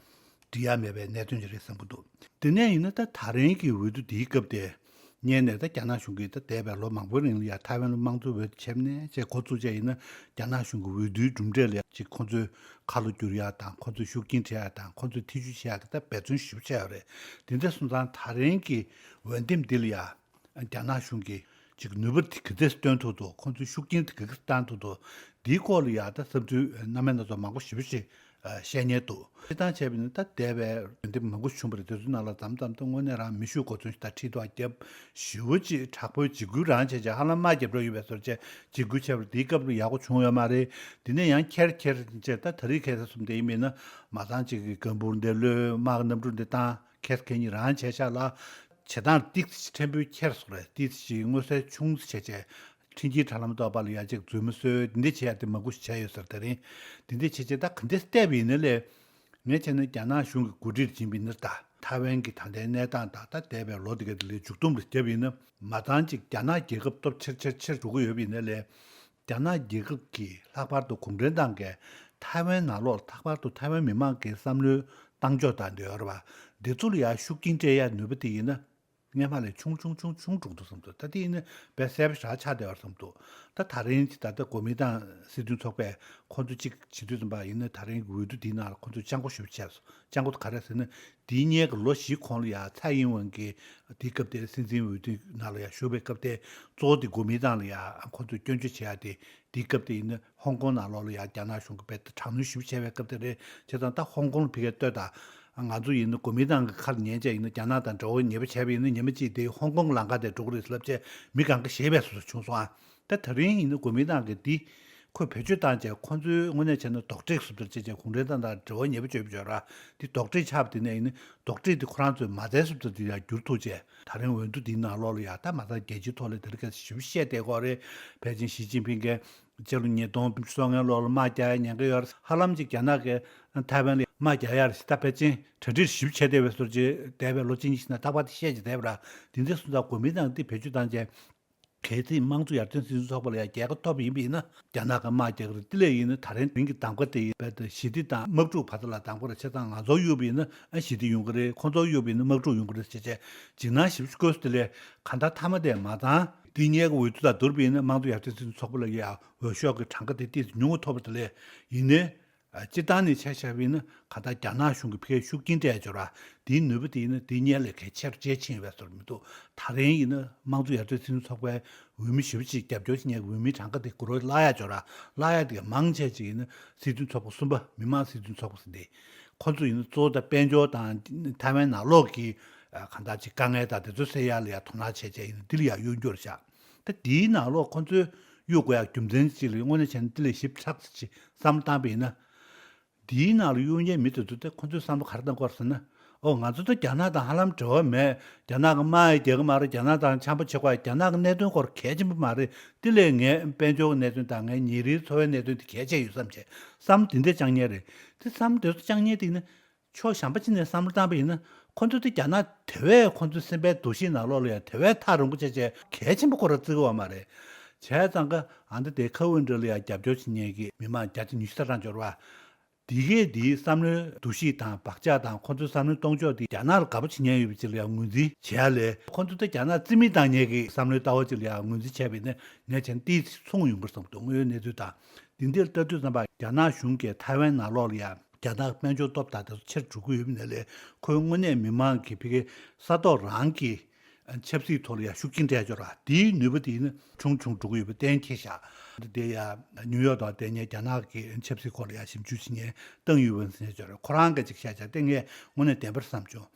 འགྲིག་ཡ་མེད་པའི་གནད་དོན་ཅིག་རེད་བསམ་གྱི་འདུག་དེ་ནས་ཡིན་ན་ད་ད་རིང་གི་འོས་བསྡུ་འདིའི་སྐབས་དེ་སྔོན་ནས་ད་རྒྱ་ནག་གཞུང་གིས་ད་འདས་པའི་ལོ་མང་པོའི་རིང་ལ་ཡ་ཐའེ་ཝན་ལ་དམངས་གཙོ་འོས་བྱས་ནས་ཅེས་འགོ་བཙུགས་བྱས་ཡིན་ན། རྒྱ་ནག་གཞུང་གི་འོས་བསྡུའི་གྲུབ་འབྲས་ལ་ཅིག་ཁོང་ཚོས་ཁ་ལོ་བསྒྱུར་ཡ་དང་། ཁོང་ཚོས་ཤུགས་རྐྱེན་སྤྲད་ཡ་དང་། ཁོང་ཚོས་ཐེ་བྱུས་བྱེད་ཡ་གི་ད་འབད་བརྩོན་ཞེ་པོ་བྱས་ཡོད་རེད། དེ་འདྲ་སོང་ཙང་ད་རིང་གི་འོས་འདེམས་འདི་ལ་ཡ། རྒྱ་ནག་གཞུང་གིས་ཅིག་ནུས་པ་དེ་ག་ཚད་སྟོན་ཐུབ་འདུག་ཁོང་ཚོའི་ཤུགས་རྐྱེན་དེ་ག་ཚད་བཏང་ཐུབ་འདུག་འདིའི་སྐོར་ལ་ཡང་ད་བསམ་ཚུལ་སྣ་མིན་སྣ་ཚོགས་མང་པོ་ཞེ་པོ་ཞིག་བཤད་མཁན་འདུག་སྤྱིར་བཏང་བྱས་པ་ཡིན་ན་ད་འདས་པའི་འོས་འདེམས་མང་པོ་བྱུང་བ་རེད། དེ་ཚོའི་ནང་ལ་མཚམས་མཚམས་ད་དངོས་གནས་རང་མི་ཤུགས་གོ་མཚོན་ཞིག་དང་ཁྲིད་ཐོག་བརྒྱབ། ཞེ་པོ་ཅིག་དྲག་པོའི་འཇིགས་སྐུལ་རང་བྱས་བྱས་ཧ་ལམ་དམག་རྒྱབ་རོགས་ཡོད་པའི་བཟོ་འདྲ་བྱས་འཇིགས་སྐུལ་བྱས་པ་རེད། དེའི་སྐབས་ལ་ཡག་པོ་བྱུང་ཡོད་མ་རེད། དེ་ནས་ཡང་ཁྱེར་ཁྱེར་བྱས་ད་ད་རེས་ཁ་སང་གསུམ་དེ་ཡིན་མིན་ན་མ་ཚང་ཅིག་གི་གམ་བུར་འདི་ལོས་དམག་གནམ་གྲུ་འདི་བཏང་། ཁེ་སི་ཁེ་གཉིས་རང་བྱས་ཤག་ལ། བྱེད་སྟངས་ཏིག་ཙི་ཕྲན་བུ་ཁྱེར་སོང་རེད། ཏིག་ཙི་མངོན་གསལ་ཆུང་ཙི་བྱས་བྱས། འཕྲིན་སྐྱེལ་དྲ་ལམ་ཐོག་པ་ལ་ཡ་ཅིག་རྫུན་མ་བཟོས་འདི་འདྲ་བྱེད་ཡ་དེ་མང་པོ་ཞིག་བྱས་ཡོད་ཟེར། དེ་རིང་འདི་འདྲ་བྱས་བྱས་ད་ག་འདྲས་བལྟས་པ་ཡིན་ན་ལས། ངས་བྱས་ན་རྒྱ་ནག་གཞུང་གི་འགོ་ཁྲིད་ཡིན་པ་ཡིན་ན། ད་ཐའེ་ཝན་གྱི་ད་ལྟའི་གནས་སྟངས་དང་ད་འདས་པའི་ལོ་འདི་ག་དེ་ལས་མཇུག་སྡོམ་ལ་བརྒྱབ་ཡིན་ན། མ་ཚང་ཅིག་རྒྱ་ནག་རྒྱལ་ཁབ་སྟོབས་ཆེར་ཆེར་ཆེར་འགྲོ་གི་ཡོད་པ་ཡིན་ན་ལས། རྒྱ་ནག་རྒྱལ་ཁབ་ཀྱིས་ལྷག་པར་དུ་གུང་ཁྲན་ཏང་གིས་ཐའེ་ཝན་ནང་ལོགས་ལྷག་པར་དུ་ཐའེ་ཝན་མི་མང་གི་བསམ་བློའི་བཏང་ཕྱོགས་དང་འདི་ཡོད་རེད་པ། འདི་ཚོ་ལ་ཡང་ཤུགས་རྐྱེན་སྤྲད་ཡ་ནུས་པ་དེ་ཡིན་ན། སྔོན་མ་ལས་ཆུང་ཆུང་ཆུང་ཆུང་འགྲོ་གི་འདུག་བསམ་འདུག་ད་དེ་ཡིན་ན་དཔེ་གསལ་པོ་ཞེ་དྲག་ཆགས་བསྡད་པ་བསམ་འདུག་ད་ད་རིང་ད་ལྟ་གོ་མིན་ཏང་སྲིད་དོན་ཚོགས་པས་ཁོང་ཚོ་གཅིག་བྱེད་དུས་ཙམ་པ་ཡིན་ན་ད་རིང་གི་འོས་བསྡུ་འདིའི་ནང་ལ་ཁོང་ཚོས་སྤྱང་པོ་ཞེ་པོ་བྱས་སོང་། སྤྱང་པོ་དེ་ག་རེ་ཟེར་ན། དེའི་སྔོན་གྱི་ལོ་བཞི་གོང་ལ་ཡང་ཚའེ་ཨིན་ཝེན་གྱིས་དེའི་སྐབས་དེར་སྲིད་འཛིན་འོས་བསྡུ་ནང་ལ་ཡང་ཞུགས་པའི་སྐབས་དེ་གཙོ་བོ་དེ་གོ་མིན་ཏང་ལ་ཡང་ཁོང་ཚོས་སྐྱོན་བརྗོད་བྱེད་ཡ་དེ། དེའི་སྐབས་དེ་ཡིན་ན་ཧོང་ཀོང་ནང་ལོགས་ལ་ཡང་རྒྱ་ནག་གཞུང་གིས་རྦད་དེ་དྲག་གནོན་ཞེ་པོ་བྱས་པའི་སྐབས་དེ་རེད། བྱས་ཙང་ད་ཧོང་ཀོང་ལ་ཕ་གིར་ལྟོས་དང་། ང་ཚོ་ཡིན་ན་གོ་མིན་ཏང་གི་ཁ་ལ་ཉན་བྱས་ཡིན་ན། རྒྱ་ནག་དང་འབྲེལ་བ་ཉེ་པོ་བྱས་པ་ཡིན་ན་ཉི་མ་གཅིག་དེ་ཧོང་ཀོང་ལམ་ཁ་དེ་འགྲོ་གི་རེད་ལབ་བྱས་མི་གང་ག་ཞེད་པའི་བཟོ་འདྲ་བྱུང་སོང་ཨ། ད་ད་རིང་ཡིན་ན་གོ་མིན་ཏང་གིས་འདི་ཁོས་བེད་སྤྱོད་བཏང་བྱས་ཁོ་ཚོའི་དངོས་གནས་བྱས་ན་རྡོག་ཁྲེས་བཟོ་འདྲ་བྱས་བྱས་གུང་ཁྲན་ཏང་དང་འབྲེལ་བ་ཉེ་པོ་བྱས་པ་བྱས་ར། འདི་རྡོག་ཁྲེས་ཆགས་པ་དེ་ནས་ཡིན་ན་རྡོག་ཁྲེས་དེ་ཁོ་རང་ཚོའི་མ་རྩའི་བཟོ་འདྲ་དེ་ཡང་འགྱུར་ཐུབ་བྱས། ད་རིང་འོས་བསྡུ་འདིའི་ནང་ལོགས་ལ་ཡང་ད་མ་རྩ་རྒྱལ་སྤྱིའི་ཐོག་ལ་དེ་རིང་ཁ་སང་ཞེ་པོ་བཤད་བསྡད་ཀྱི་ཡོད་རེད། ཕལ་ཆེར་ཞི་ཅིན་ཕིང་གིས་སྤྱི་ལོ་ཉིས་སྟོང་བཅུ་གསུམ་ལོ་ལ་དམག་རྒྱག་ཡ་ཉེན་ཁ་ཡོད་རེད། ཧ་ལམ་ཅིག་རྒྱ་ནག་གིས་ཐའེ་ཝན་ལ་དམག་རྒྱག་ཡ་རེད་ཟེར། ད་ཕལ་ཆེར་གྲ་སྒྲིག་ཞེ་པོ་བྱས་བསྡད་པའི་བཟོ་འདྲ་ཅིག་འདས་པའི་ལོ་གཅིག་གཉིས་ཤིག་ནང་རྟག་པར་དེ་བཤད་བྱས་བསྡད་པ་ར། དེ་འདྲ་སོང་ཙང་གོ་མིན་ཏང་འདི་བེད་སྤྱོད་བཏང་བྱས། གལ་སྲིད་དམངས་གཙོ་ཡར་ཐོན་སྲིད་དོན་ཚོགས་པ་ལ་ཡང་རྒྱལ་ཁ་ཐོབ་པ་ཡིན་པ་ཡིན་ན་རྒྱ་ནག་གི་དམག་རྒྱག་གི་རེད། དེ་ལས་ཡིན་ན་ད་རིང་དེ་རིང་གི་གདམ་ག་དེ་ཡིན་པས། ད་ཞི་བདེ་དང་དམག་འཁྲུག་བར་དུ་ལ་གདམ་ག་རེད། བྱས་ཙང་ང་ཚོ་གཡུགས་པ་ཡིན་ན་ཨ་ཞི་བདེ་ཡོང་གི་རེད། ཁོང་ཚོ་གཡུགས་པ་ཡིན་ན་དམག་འཁྲུག་ཡོང་གི་རེད་ཟེར་བྱས་འཇིགས་སྣང་ཞེ་པོ་བསྐྱེད་སོང་། དེ་ལས་གང་ལྟར་མཐའ་མ་དེ་མ་ཚང་འདི་སྔོན་གྱི་འོས་བསྡུ་དང་བསྡུར་བ་ཡིན་ན་དམངས་གཙོ་ཡར་ཐོན་སྲིད་དོན་ཚོགས་པ་ལ་ཡང་འོས་ཤོག་གི་གྲངས་ཀ་དེ་ཏོག་ཙམ་ཉུང་བ་ཐོབ་པ་དེ་ལས་ཡིན་ནའི། ཨ། སྤྱིར་བཏང་ནས་ཆ་བཞག་པ་ཡིན་ན་གང་ལྟར་རྒྱ་ནག་གཞུང་གིས་ཕ་གིར་ཤུགས་རྐྱེན་སྤྲད་ཡོད་ར། དེའི་ནུས་པ་དེ་ཡིན་ན་དེའི་སྔོན་ལས་གལ་ཆེ་རུ་ཇེ་ཆེ་ཡིན་པའི་བཟོ་འདྲ་མི་འདུག་ད་རིང་ཡིན་ན་དམངས་གཙོ་ཡར་ཐོན་སྲིད་དོན་ཚོགས་པའི་འོས་མི་ཞེ་པོ་ཅིག་རྒྱབ་སྐྱོར་བྱེད་མཁན་གྱི་འོས་མིའི་གྲངས་ཀ་དེ་འགྱུར་བ་བརླག་ཡ་ཡོད་ར། བརླག་ཡ་དེ་ག་མང་ཆེ་ཅིག་ཡིན་ན་སྲིད་དོན་ཚོགས་པ་གསུམ་པ། མི་དམངས་སྲིད་དོན་ཚོགས་པ་ཟེར་འདི། ཁོ་ཚོ་ཡིན་ན་གཙོ་བོ་ད་དཔལ་འབྱོར་དང་ཐའེ་ཝན་ནང་ལོགས་ཀྱི་ཨ། གང་ལྟར་ཅིག་དཀའ་ངལ་དང་དེ་ཚོ་སེལ་ཡ་ལ་ཡ་དོ་སྣང་བྱས་བྱས་ཡིན་ན་འདི་ལ་ཡ་གཡོ་འགུལ་བཞག་ད་དེའི་ནང་ལོགས་ཁོ་ཚོས་གཡུག་དགོས་ཡག་རྒྱུ་མཚན་ཅིག་ལ་དངོས་གནས་བྱས་ན་དེ་ལས་ཞིབ་ཚགས་ཅིག་བསམ་བློ་བཏང་པ་ཡིན་ན། དེའི་ནང་ལ་གཡུག་མཁན་མི་དེ་ཚོ་དེ་ཁོ་ཚོས་བསམ་བློ་ག་རེ་བཏང་དགོས་ཟེར་ན། ཨོ་ང་ཚོ་ད་རྒྱ་ནག་དང་ཧ་ལམ་འབྲེལ་བ་མེད། རྒྱ་ནག་གི་དམག་ཡང་རྒྱག་གི་མ་རེད། རྒྱ་ནག་དང་འཆམ་པོ་བྱེད་དགོས། རྒྱ་ནག་གི་གནད་དོན་སྐོར་གལ་ཆེན་པོ་མ་རེད། དེ་ལས་ངས་དཔལ་འབྱོར་གྱི་གནད་དོན་དང་ངའི་ཉིན་རེའི་འཚོ་བའི་གནད་དོན་དེ་གལ་ཆེ་ཡོད་བསམ་བྱས་བསམ་བློ་དེ་འདྲས་བཅང་མཁན་རེད། དེ་བསམ་བློ་དེ་ཚོ་བཅང་མཁན་དེ་ནི་ཕྱོགས་གཞན་པ་ཅིག་ནས་བསམ་བློ་བཏང་པ་ཡིན་ན། ཁོ་ཚོ་དེ་རྒྱ་ནག་དེ་བས་ཁོ་ཚོའི་སེམས་པའི་འདུ་ཤེས་ནང་ལོགས་ལ་ཡང་དེ་བས་ཐག་རིང་པོ་བྱས་བྱས་གལ་ཆེན་པོ་ཁོ་རང་བརྩི་གི་ཡོད་མ་རེད། བྱས་ཙང་ཀ་ཨ་འདི་དེ་ཁ་འུན་འདྲ་ལ་ཡང་རྒྱབ་སྐྱོར་བྱེད་མཁན་གྱི་མི་མང་བརྒྱ་ཆ་ཉི་ཤུ་རྩ་གྲངས་འབྱོར་བ། དེ་གས་དེའི་བསམ་བློའི་འདུ་ཤེས་དང་བག་ཆགས་དང་ཁོ་ཚོའི་བསམ་བློའི་གཏོང་ཕྱོགས་དེ་རྒྱ་ནག་ལ་དགའ་པོ་བྱེད་མཁན་ཡོད་པ་ཅིག་ལ་ཡང་ངོས་འཛིན་བྱས་ལས། ཁོ་ཚོ་དེ་རྒྱ་ནག་རྩིས་མེད་བཏང་མཁན་གྱི་བསམ་བློའི་ལྟ་བ་ཅིག་ལ་ཡང་ངོས་འཛིན་བྱས་པ་ཡིན་ན་ངས་བྱས་ན་ཏོག་ཙམ་མཚུངས་ཡོང་གི་རེད་བསམ་འདུག་དངོས་ཡོད་གནས་ཚུལ་དང་། དེ་འདིར་ལྟ་དུས་ཙམ་པ་རྒྱ་ནག་གཞུང་གིས་ཐའེ་ཝན་ནང་ལོགས་ལ་ཡང་རྒྱ་ནག་དཔལ་འབྱོར་སྟོབས་དང་དེ་ཚོ་ཆེར་འགྲོ་གི་ཡོད་པ་ཡིན་ན་ལས། ཁོའི་དངོས་གནས་མི་མང་གི་ཕ་གིའི་ས་ཐོག་རང་གི་ཆབ་སྲིད་ཐོག་ལ་ཡང་ཤུགས་རྐྱེན་སྤྲད་ཡོད་རེད། དེའི་ནུས་པ་དེ་ནི་ཆུང་ཆུང་འགྲོ་གི་ཡོད་པ་གཏན་འཁེལ་བཞག་དེ་ཡང་ནིའུ་ཡོག་དང་དེ་ཉིད་རྒྱ་ནག་གི་ཆབ་སྲིད་སྐོར་ལ་ཡང་ཞིབ་འཇུག་བྱེད་མཁན་ཏང་ཡུས་ཝུན་ཟེར་མཁན་ཅིག་ཡོད་རེད། ཁོ་རང་གིས་ཅིག་བཤད་བྱས་དེ་ངས་དངོས་གནས་བདེན་པར་བསམ་བྱུང་།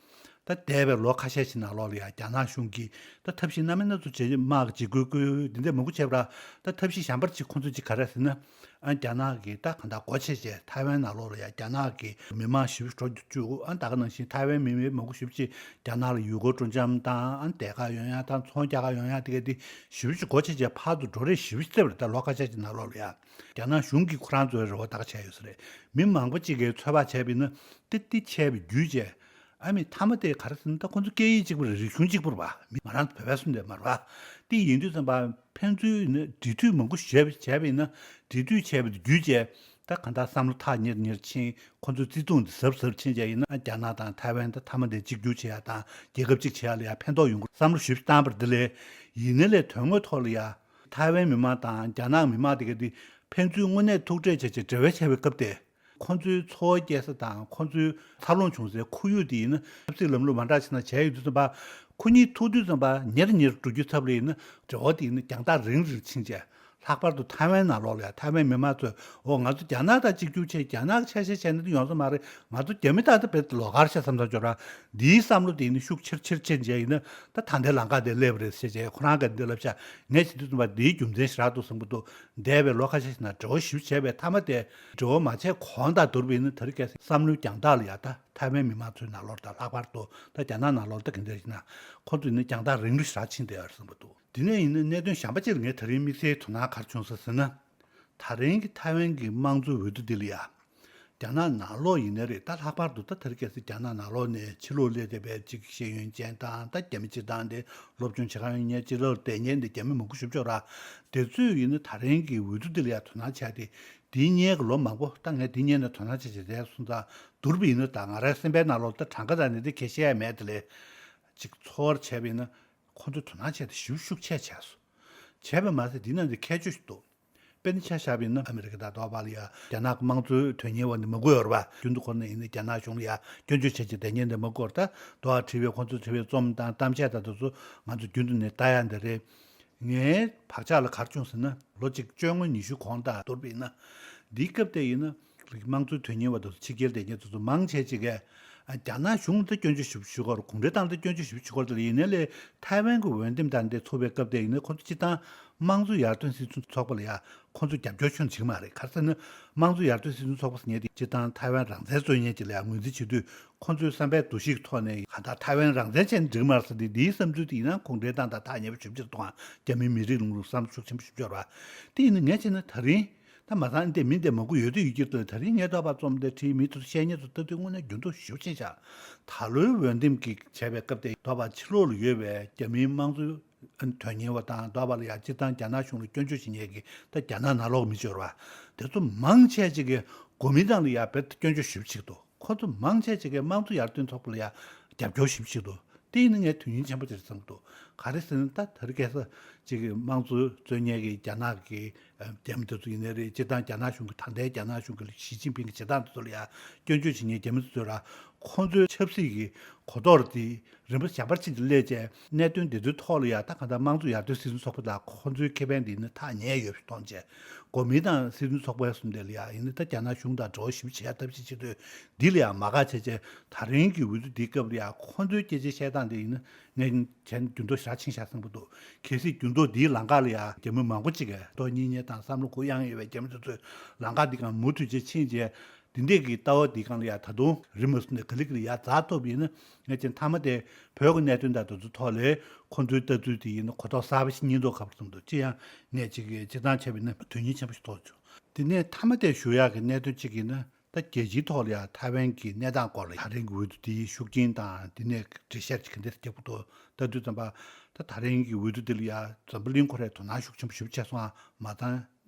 ད་འདས་པའི་ལོ་ཁ་ཤས་ཤིག་ནང་ལོགས་ལ་ཡང་རྒྱ་ནག་གཞུང་གིས་ད་ཐབས་ཤེས་སྣ་མིན་སྣ་ཚོགས་བྱས་དམག་གི་འཇིགས་སྐུལ་སྐུལ་འདི་འདྲ་མང་པོ་བྱས་པ་ར། ད་ཐབས་ཤེས་གཞན་པ་ཅིག་ཁོ་ཚོས་ཅིག་ག་རེ་ཟེར་ན། ཨ་རྒྱ་ནག་གིས་ད་གང་ལྟར་སྒོ་ཕྱེ་བྱས་ཐའེ་ཝན་ནང་ལོགས་ལ་ཡང་རྒྱ་ནག་གི་མི་མང་ཞེ་པོ་འགྲོ་བཅུག་ཨ་ད་ག་ནང་བཞིན་ཐའེ་ཝན་མི་མང་པོ་ཞེ་པོ་ཅིག་རྒྱ་ནག་ལ་ཡུལ་སྐོར་སྤྲོ་འཆམ་དང་ཨ་འདས་ཁ་ཡོང་ཡ་དང་ཚོང་རྒྱག་ག་ཡོང་ཡ་དེ་ག་དེ་ཞེ་པོ་ཅིག་སྒོ་ཕྱེ་བྱས་ཕར་ཚུར་འགྲོ་རེས་ཞེ་པོ་ཅིག་བརྩེ་བ་རེད། ད་ལོ་ཁ་ཤས་ཅིག་ནང་ལོགས་ལ་ཡང་རྒྱ་ནག་གཞུང་གིས་ཁོ་རང་ཚོའི་རེ་བ་ད་ག་བྱས་ཡོད་ས་རེད། མི་མང་པོ་ཅིག་གིས་ཚོད་དཔག་བྱས་པ་ཡིན་ན་ཏི་ཏི་བྱས་པ་བརྒྱུད་བྱས། ཨ་མི་མཐའ་མ་དེ་ག་རེ་ཟེར་ན་ད་ཁོ་ཚོ་སྐད་ཡིག་གཅིག་པ་རེད། རིག་གཞུང་གཅིག་པ་རེད་པ། མི་ང་རང་ཚོ་བོད་པའི་སུ་འདྲ་མ་རེད་པ། དེ་ཡིན་དུས་ཙམ་པ་ཕན་ཚུན་ནི་འབྲེལ་མཐུད་མང་པོ་བྱས་བྱས་པ་ཡིན་ན་འབྲེལ་མཐུད་བྱས་པ་དེ་བརྒྱུད་བྱས་ད་གང་ལྟར་བསམ་བློ་ཐག་ཉེར་ཉེར་ཕྱིན། ཁོ་ཚོའི་བརྩེ་དུང་འདི་ཟབ་ཟབ་ཕྱིན་བྱས་ཡིན་ན་རྒྱ་ནག་དང་ཐའེ་ཝན་ད་མཐའ་མ་དེ་གཅིག་གྱུར་བྱེད་ཡ་དང་རྒྱལ་ཁབ་གཅིག་བྱེད་ཡ་ལ་ཡ་ཕན་ཐོགས་ཡོང་གི་བསམ་བློ་ཞེ་པོ་བཏང་པ་རེད། དེ་ལས་ཡིན་ནའི་ལས་དོན་དངོས་ཐོག་ལ་ཡ་ཐའེ་ཝན་མི་མང་དང་རྒྱ་ནག་མི་མང་དེ་ག་དེ་ཕན་ཚུན་དངོས་གནས་ཐུག་འཕྲད་བྱས་བྱས་འབྲེལ་བ་བྱས་པའི་སྐབས་དེ། ཁོ་ཚོའི་འཚོ་བ་སྐྱེལ་ས་དང་ཁོ་ཚོའི་འཚར་ལོངས་བྱུང་སའི་ཁོར་ཡུག་དེ་ཡིན་ན་ཆབ་སྲིད་ལམ་ལུགས་མ་འདྲ་ཞིག་ནང་བྱས་ཡོད་དུས་ཙམ་པ། ཁོ་གཉིས་ཐུག་དུས་ཙམ་པ་ཉེར་ཉེར་འགྲོ་རྒྱུའི་ཚབ་ལ་ཡིན་ན་འབྲེལ་བ་དེ་ཡིན་ན་རྒྱང་ཐག་རིང་རུ་ཕྱིན་བྱས། ལྷག་པར་དུ་ཐའེ་ཝན་ནང་ལོགས་ལ་ཡང་ཐའེ་ཝན་མི་མང་ཚོས་འོ་ང་ཚོ་རྒྱ་ནག་དང་གཅིག་གྱུར་བྱས་རྒྱ་ནག་གི་ཆ་ཤས་བྱས་ན་དེ་ཡོང་ས་མ་རེད། ང་ཚོ་རྒྱ་མི་དང་དེ་བེད་ལོགས་ཀར་བྱས་བསམ་བསམ་འཇོག་ར། འདིའི་བསམ་བློ་དེ་ཡིན་ན་ཤུགས་ཆེར་ཆེར་ཆེར་བྱས་ཡིན་ན་ད་ད་ལྟའི་ལམ་ཁ་དེ་སླེབས་རེད་ཟེར་བྱས་ཁོ་རང་གིས་འདི་ལབ་ཤག་ངས་བྱེད་དུས་ཙམ་པ་འདིའི་རྒྱུ་མཚན་ཞིག་རག་འདུག་བསམ་གྱི་འདུག་འདས་པའི་ལོ་ཁ་ཤས་ཤིག་ནང་འབྲེལ་བ་ཞིབ་བྱས་པའི་མཐའ་མ་དེ་འབྲེལ་བ་མ་བྱས་གོང་དང་བསྡུར་བ་ཡིན་ན་དེ་རིང་ཁ་སང་བསམ་བློའི་རྒྱང་ཐག་ལ་ཡ་ད་ཐའེ་ཝན་མི་མང་ཚོའི་ནང་ལོགས་དང་ལྷག་པར་དུ་ད་རྒྱ་ནག་ནང་ལོགས་ད་ག་འདྲ་ཡིན་ན་ཁོ་ཚོ་ཡིན་ན་རྒྱང་ཐག་རིང་རུ་ཞེ་དྲག་ཕྱིན་བསྡད་ཡོད་རེད་བསམ་གྱི་འདུག་དེ་ནས་ཡིན་ན་གནད་དོན་གཞན་པ་གཅིག་ལ་ངས་ད་རིང་དམིགས་བསལ་དོ་སྣང་ག་རེ་བྱུང་སོང་ཟེར་ན། ད་རིང་གི་ཐའེ་ཝན་གྱི་དམངས་གཙོའི་འོས་བསྡུ་འདི་ལ་ཡ། རྒྱ་ནག་ནང་ལོགས་ཡིན་ནའི་རེད། ད་ལྷག་པར་དུ་ད་དེ་རིང་ཁ་སང་རྒྱ་ནག་ནང་ལོགས་ནས་ཕྱི་ལོགས་སླེབས་བསྡད་པའི་གཅིག་ཤེས་ཡོན་ཅན་དང་ད་རྒྱ་མི་སྤྱིར་བཏང་དེ་སློབ་སྦྱོང་བྱེད་ག་ཡོང་མཁན་ཕྱི་ལོགས་བསྡད་མཁན་དེ་རྒྱ་མི་མང་པོ་ཞེ་པོ་ཅིག་ཡོད་ར། དེ་ཚོས་ཡིན་ན་ད་རིང་གི་འོས་བསྡུ་འདི་ལ་ཡ་དོ་སྣང་བྱས་ཏེ། དེའི་སྔོན་གྱི་ལོ་མང་པོ་ད་ངས་དེའི་སྔོན་ནས་དོ་སྣང་བྱས་བྱས་བསྡད་སོང་ཙང་བསྡུར་བ་ཡིན་ན་ད་ང་རའི་སེམས་པའི་ནང་ལོགས་ད་གྲངས་ཀ་དང་དེ་འདྲ་གང་ཡང་བཤད་ཡ་མེད་དེ་ལས། གཅིག་ཚོར་བྱས་པ་ཡིན་ན་ཁོ་ཚོས་དོ་སྣང་བྱས་ཏེ་ཞེ་པོ་ཤུགས་ཆེ་བྱས་སོང་། བྱས་པ་མ་ཟད་འདི་ནང་དེ་ཁྱད་ཆོས་ཤིག་འདུག་དཔེར་ན་ཆ་བཞག་པ་ཡིན་ན་ཨ་མི་རི་ཀ་དང་ལྡོག་པ་ལ་ཡ་རྒྱ་ནག་གི་དམངས་གཙོའི་དོན་གཉེར་བ་འདི་མང་པོ་ཡོད་རེད་པ། རྒྱུན་དུ་ཁོ་ན་ཡིན་ན་རྒྱ་ནག་གཞུང་ལ་ཡ་སྐྱོན་བརྗོད་བྱེད་ཀྱི་དོན་གཉེར་འདི་མང་པོ་ཡོད་རེད། ད་ལྡོག་པ་བྲིས་པའི་ཁོ་ཚོས་བྲིས་པའི་རྩོམ་དང་གཏམ་བཤད་དང་དེ་ཚོ་ང་ཚོ་རྒྱུན་དུ་ནས་ལྟ་ཡ་འདི་རེད། ངའི་བག་ཆགས་ལ་ག་རེ་བྱུང་ཟེར་ན་ལོ་གཅིག་བཅོ་ལྔ་ཉི་ཤུ་གོང་དང་བསྡུར་བ་ཡིན་ན། འདིའི་སྐབས་དེ་ཡིན་ན་དམངས་གཙོའི་དོན་གཉེར་བ་དེ་ཚོ་ཕྱི་རྒྱལ་བསྡད་མཁན་དེ་ཚོ་མང་ཆེ་ཅིག་གིས་རྒྱ་ནག་གཞུང་ལ་སྐྱོན་བརྗོད་ཞེ་པོ་ཞུ་གི་ཡོད་རེད། གུང་ཁྲན་ཏང་ལ་སྐྱོན་བརྗོད་ཞེ་པོ་ཞུ་གི་ཡོད་རེད། ཡིན་ནའི་ལས་ཐའེ་ཝན་གྱི་འོས་འདེམས་དང་འདི་ཚོགས་པའི་སྐབས་དེ་ཡིན་ན་ཁོ་ཚོ་སྤྱིར་བཏང་དམངས་གཙོ་ཡར་ཐོན་སྲིད་བྱུས་ཚོགས་པ་ལ་ཡ་ཁོ་ཚོ་རྒྱབ་སྐྱོར་ཁྱོན་ནས་བྱེད་ཀྱི་མ་རེད། ག་རེ་ཟེར་ན་དམངས་གཙོ་ཡར་ཐོན་སྲིད་བྱུས་ཚོགས་པ་ཟེར་མཁན་དེ་སྤྱིར་བཏང་ཐའེ་ཝན་རང་བཙན་རྩོད་མཁན་ཅིག་ལ་ཡ་ངོས་འཛིན་བྱེད་དུས། ཁོང་ཚོའི་བསམ་པའི་འདུ་ཤེས་ཀྱི་ཐོག་ནས་གང་ལྟར་ཐའེ་ཝན་རང་བཙན་བྱས་ན་འགྲིག་མ་རེད་ཟེར་ཏེ། འདིའི་བསམ་ཚུལ་དེ་ཡིན་ན་གུང་ཁྲན་ཏང་དང་ཐག་ཉེ་པོ་ཞེ་པོ་ཅིག་འདུག་ཨང་། རྒྱ་མིའི་མི་རིགས་ལུང་ལུགས་བསམ་ཤུགས་ཆེན་པོ་ཞེ་པོ་ཅིག་ཡོད་རེད་པ། དེ་ཡིན་ན་ངས་བྱས་ན་ད་རིང་ད་མ་ཚང་འདི་མི་འདི་མང་པོ་ཡོད་དུས་ཡོད་ཀྱི་འདུག་ད་རིང་ངས་ཐོག་པ་རྩོམ་འདི་བྲིས་མི་དེ་ཚོ་བཤད་མཁན་ཚོ་ལྟ་དུས་དངོས་གནས་འགྱུར་ལྡོག་ཞེ་པོ་ཕྱིན་ཤག་ད་ལོའི་འོས་འདེམས་ཀྱི་བྱས་པའི་སྐབས་དེ་ཐོག་པ་ཕྱི་ལོགས་ལ་ཡོད་པའི་རྒྱ་མིའི་དམངས་གཙོའི་དོན་གཉེར་བ་དང་ལྡོག་པ་ལ་ཡ་སྤྱིར་བཏང་རྒྱ་ནག་གཞུང་ལ་སྐྱོན་བརྗོད་བྱེད་མཁན་གྱི་ད་རྒྱ་ནག་ནང་ལོགས་མི་ཅིག་ཡོད་རེད་པ། དེ་ཚོ་མང་ཆེ་ཅིག་གིས་གོ་མིན་ཏང་ལ་ཡ་དཔེ་སྐྱོན་བརྗོད་ཞེ་པོ་ཅིག་འདུག་ཁོ་ཚོ་མང་ཆེ་ཅིག་གིས་དམངས་གཙོ་ཡར་ཐོན་ཚོགས་པ་ལ་ཡ་རྒྱབ་སྐྱོར་ཞེ་པོ་ཅིག་འདུག་དེ་ཡིན་ན་ངས་དོན་སྙིང་ཆེན་པོ་དེ་རེད་བསམ་གྱི་འདུག་ག་རེ་ཟེར་ན་ད་དེ་རིང་ཁ་སང་ཅིག་གི་དམངས་གཙོ་རྩོད་མཁན་གྱི་རྒྱ་ནག་གི་རྒྱ་མི་དེ་ཚོ་ཡིན་ནའི་རེད། སྤྱིར་བཏང་རྒྱ་ནག་གཞུང་གི་ད་ལྟའི་རྒྱ་ནག་གཞུང་གི་ཞི་ཅིན་ཕིང་གི་བྱེད་སྟངས་དེ་ཚོ་ལ་ཡ་སྐྱོན་བརྗོད་བྱེད་མཁན་རྒྱ་མི་དེ་ཚོ་ར་ཁོང་ཚོའི་ཆབ་སྲིད་ཀྱི་གོ་རྟོགས་དེ་རིམ་པ་གཞན་པར་ཕྱིན་ཏེ་སླེབས་བྱས་གནད་དོན་དེ་ཚོའི་ཐོག་ལ་ཡ་ད་གང་ལྟར་དམངས་གཙོ་ཡར་ཐོན་སྲིད་བྱུས་ཚོགས་པ་དང་ཁོང་ཚོའི་ཁེ་ཕན་དེ་ནི་ཐག་ཉེ་ཡོད་པ་མཐོང་བྱས། གོ་མིན་ཏང་སྲིད་བྱུས་ཚོགས་པ་གསུམ་དེ་ལ་ཡ་ཡིན་ན་ད་རྒྱ་ནག་གཞུང་དང་འབྲེལ་བ་ཞེ་པོ་བྱེད་ཡ་ཐབས་ཤེས་བྱེད་དུས་འདི་ལ་ཡ་མ་དགའ་བྱས་བྱས་ད་རིང་གི་འོས་བསྡུ་འདིའི་སྐབས་ལ་ཡ་ཁོང་ཚོའི་སྐད་ཆ་བཤད་སྟངས་དེ་ཡིན་ན་ངས་བྱས་ན་འགྱུར་ལྡོག་ཞེ་དྲག་ཕྱིན་ཤག་བསམ་གྱི་འདུག་གལ་སྲིད་འགྱུར་ལྡོག་འདིའི་ལམ་ཁ་ལ་ཡ་རྒྱ་མི་མང་པོ་ཅིག་གིས་ཏོག་གཉིད་ཉལ་དང་བསམ་བློ་གུ་ཡངས་ཡོད་པའི་རྒྱ་མི་དེ་ཚོས་ལམ་ཁ་འདི་གང་མུ་མཐུད་བྱས་ཕྱིན་བྱས། འདི་འདྲས་ཀྱི་ལྟ་བ་འདི་སྒང་ལ་ཡ་ད་དུང་རིན་མ་སོང་ནས་ག་ལེ་ག་ལེ་ཡ་འཛེག་ཐུབ་པ་ཡིན་ན། ངས་ཀྱང་མཐའ་མ་དེ་བོད་ཀྱི་གནད་དོན་དང་དེ་ཚོའི་ཐོག་ལ་ཁོང་ཚོའི་ལྟ་ཚུལ་དེ་ཡིན་ན་གོ་རྟོགས་གསར་པ་ཞིག་རྙེད་མདོག་ཁ་པོ་བསམ་འདུག་ཅི་ཡང་ངས་ཅིག་སྤྱིར་བཏང་བྱས་པ་ཡིན་ན་དོན་སྙིང་ཆེན་པོ་ཞིག་མཐོང་བྱུང་། དེ་ནས་མཐའ་མ་དེ་ཞུ་ཡག་གི་གནད་དོན་གཅིག་ཡིན་ན། ད་རྒྱལ་སྤྱིའི་ཐོག་ལ་ཡང་ཐའེ་ཝན་གྱི་གནས་སྟངས་སྐོར་ལ་ད་རིང་གི་འོས་བསྡུ་དེའི་ཤུགས་རྐྱེན་དང་དེ་ནས་འགྲེལ་བཤད་ཅིག་ག་འདྲ་རྒྱག་དགོས་འདུག་ལྟ་དུས་ཙམ་པ། ད་ད་རིང་གི་འོས་བསྡུ་དེ་ལ་ཡང་འཛམ་བུ་གླིང་ཁོ་རའི་དོ་སྣང་ཤུགས་ཆེན་པོ་ཞེ་པོ་བྱས་སོང་ཨ། མ་ཚང་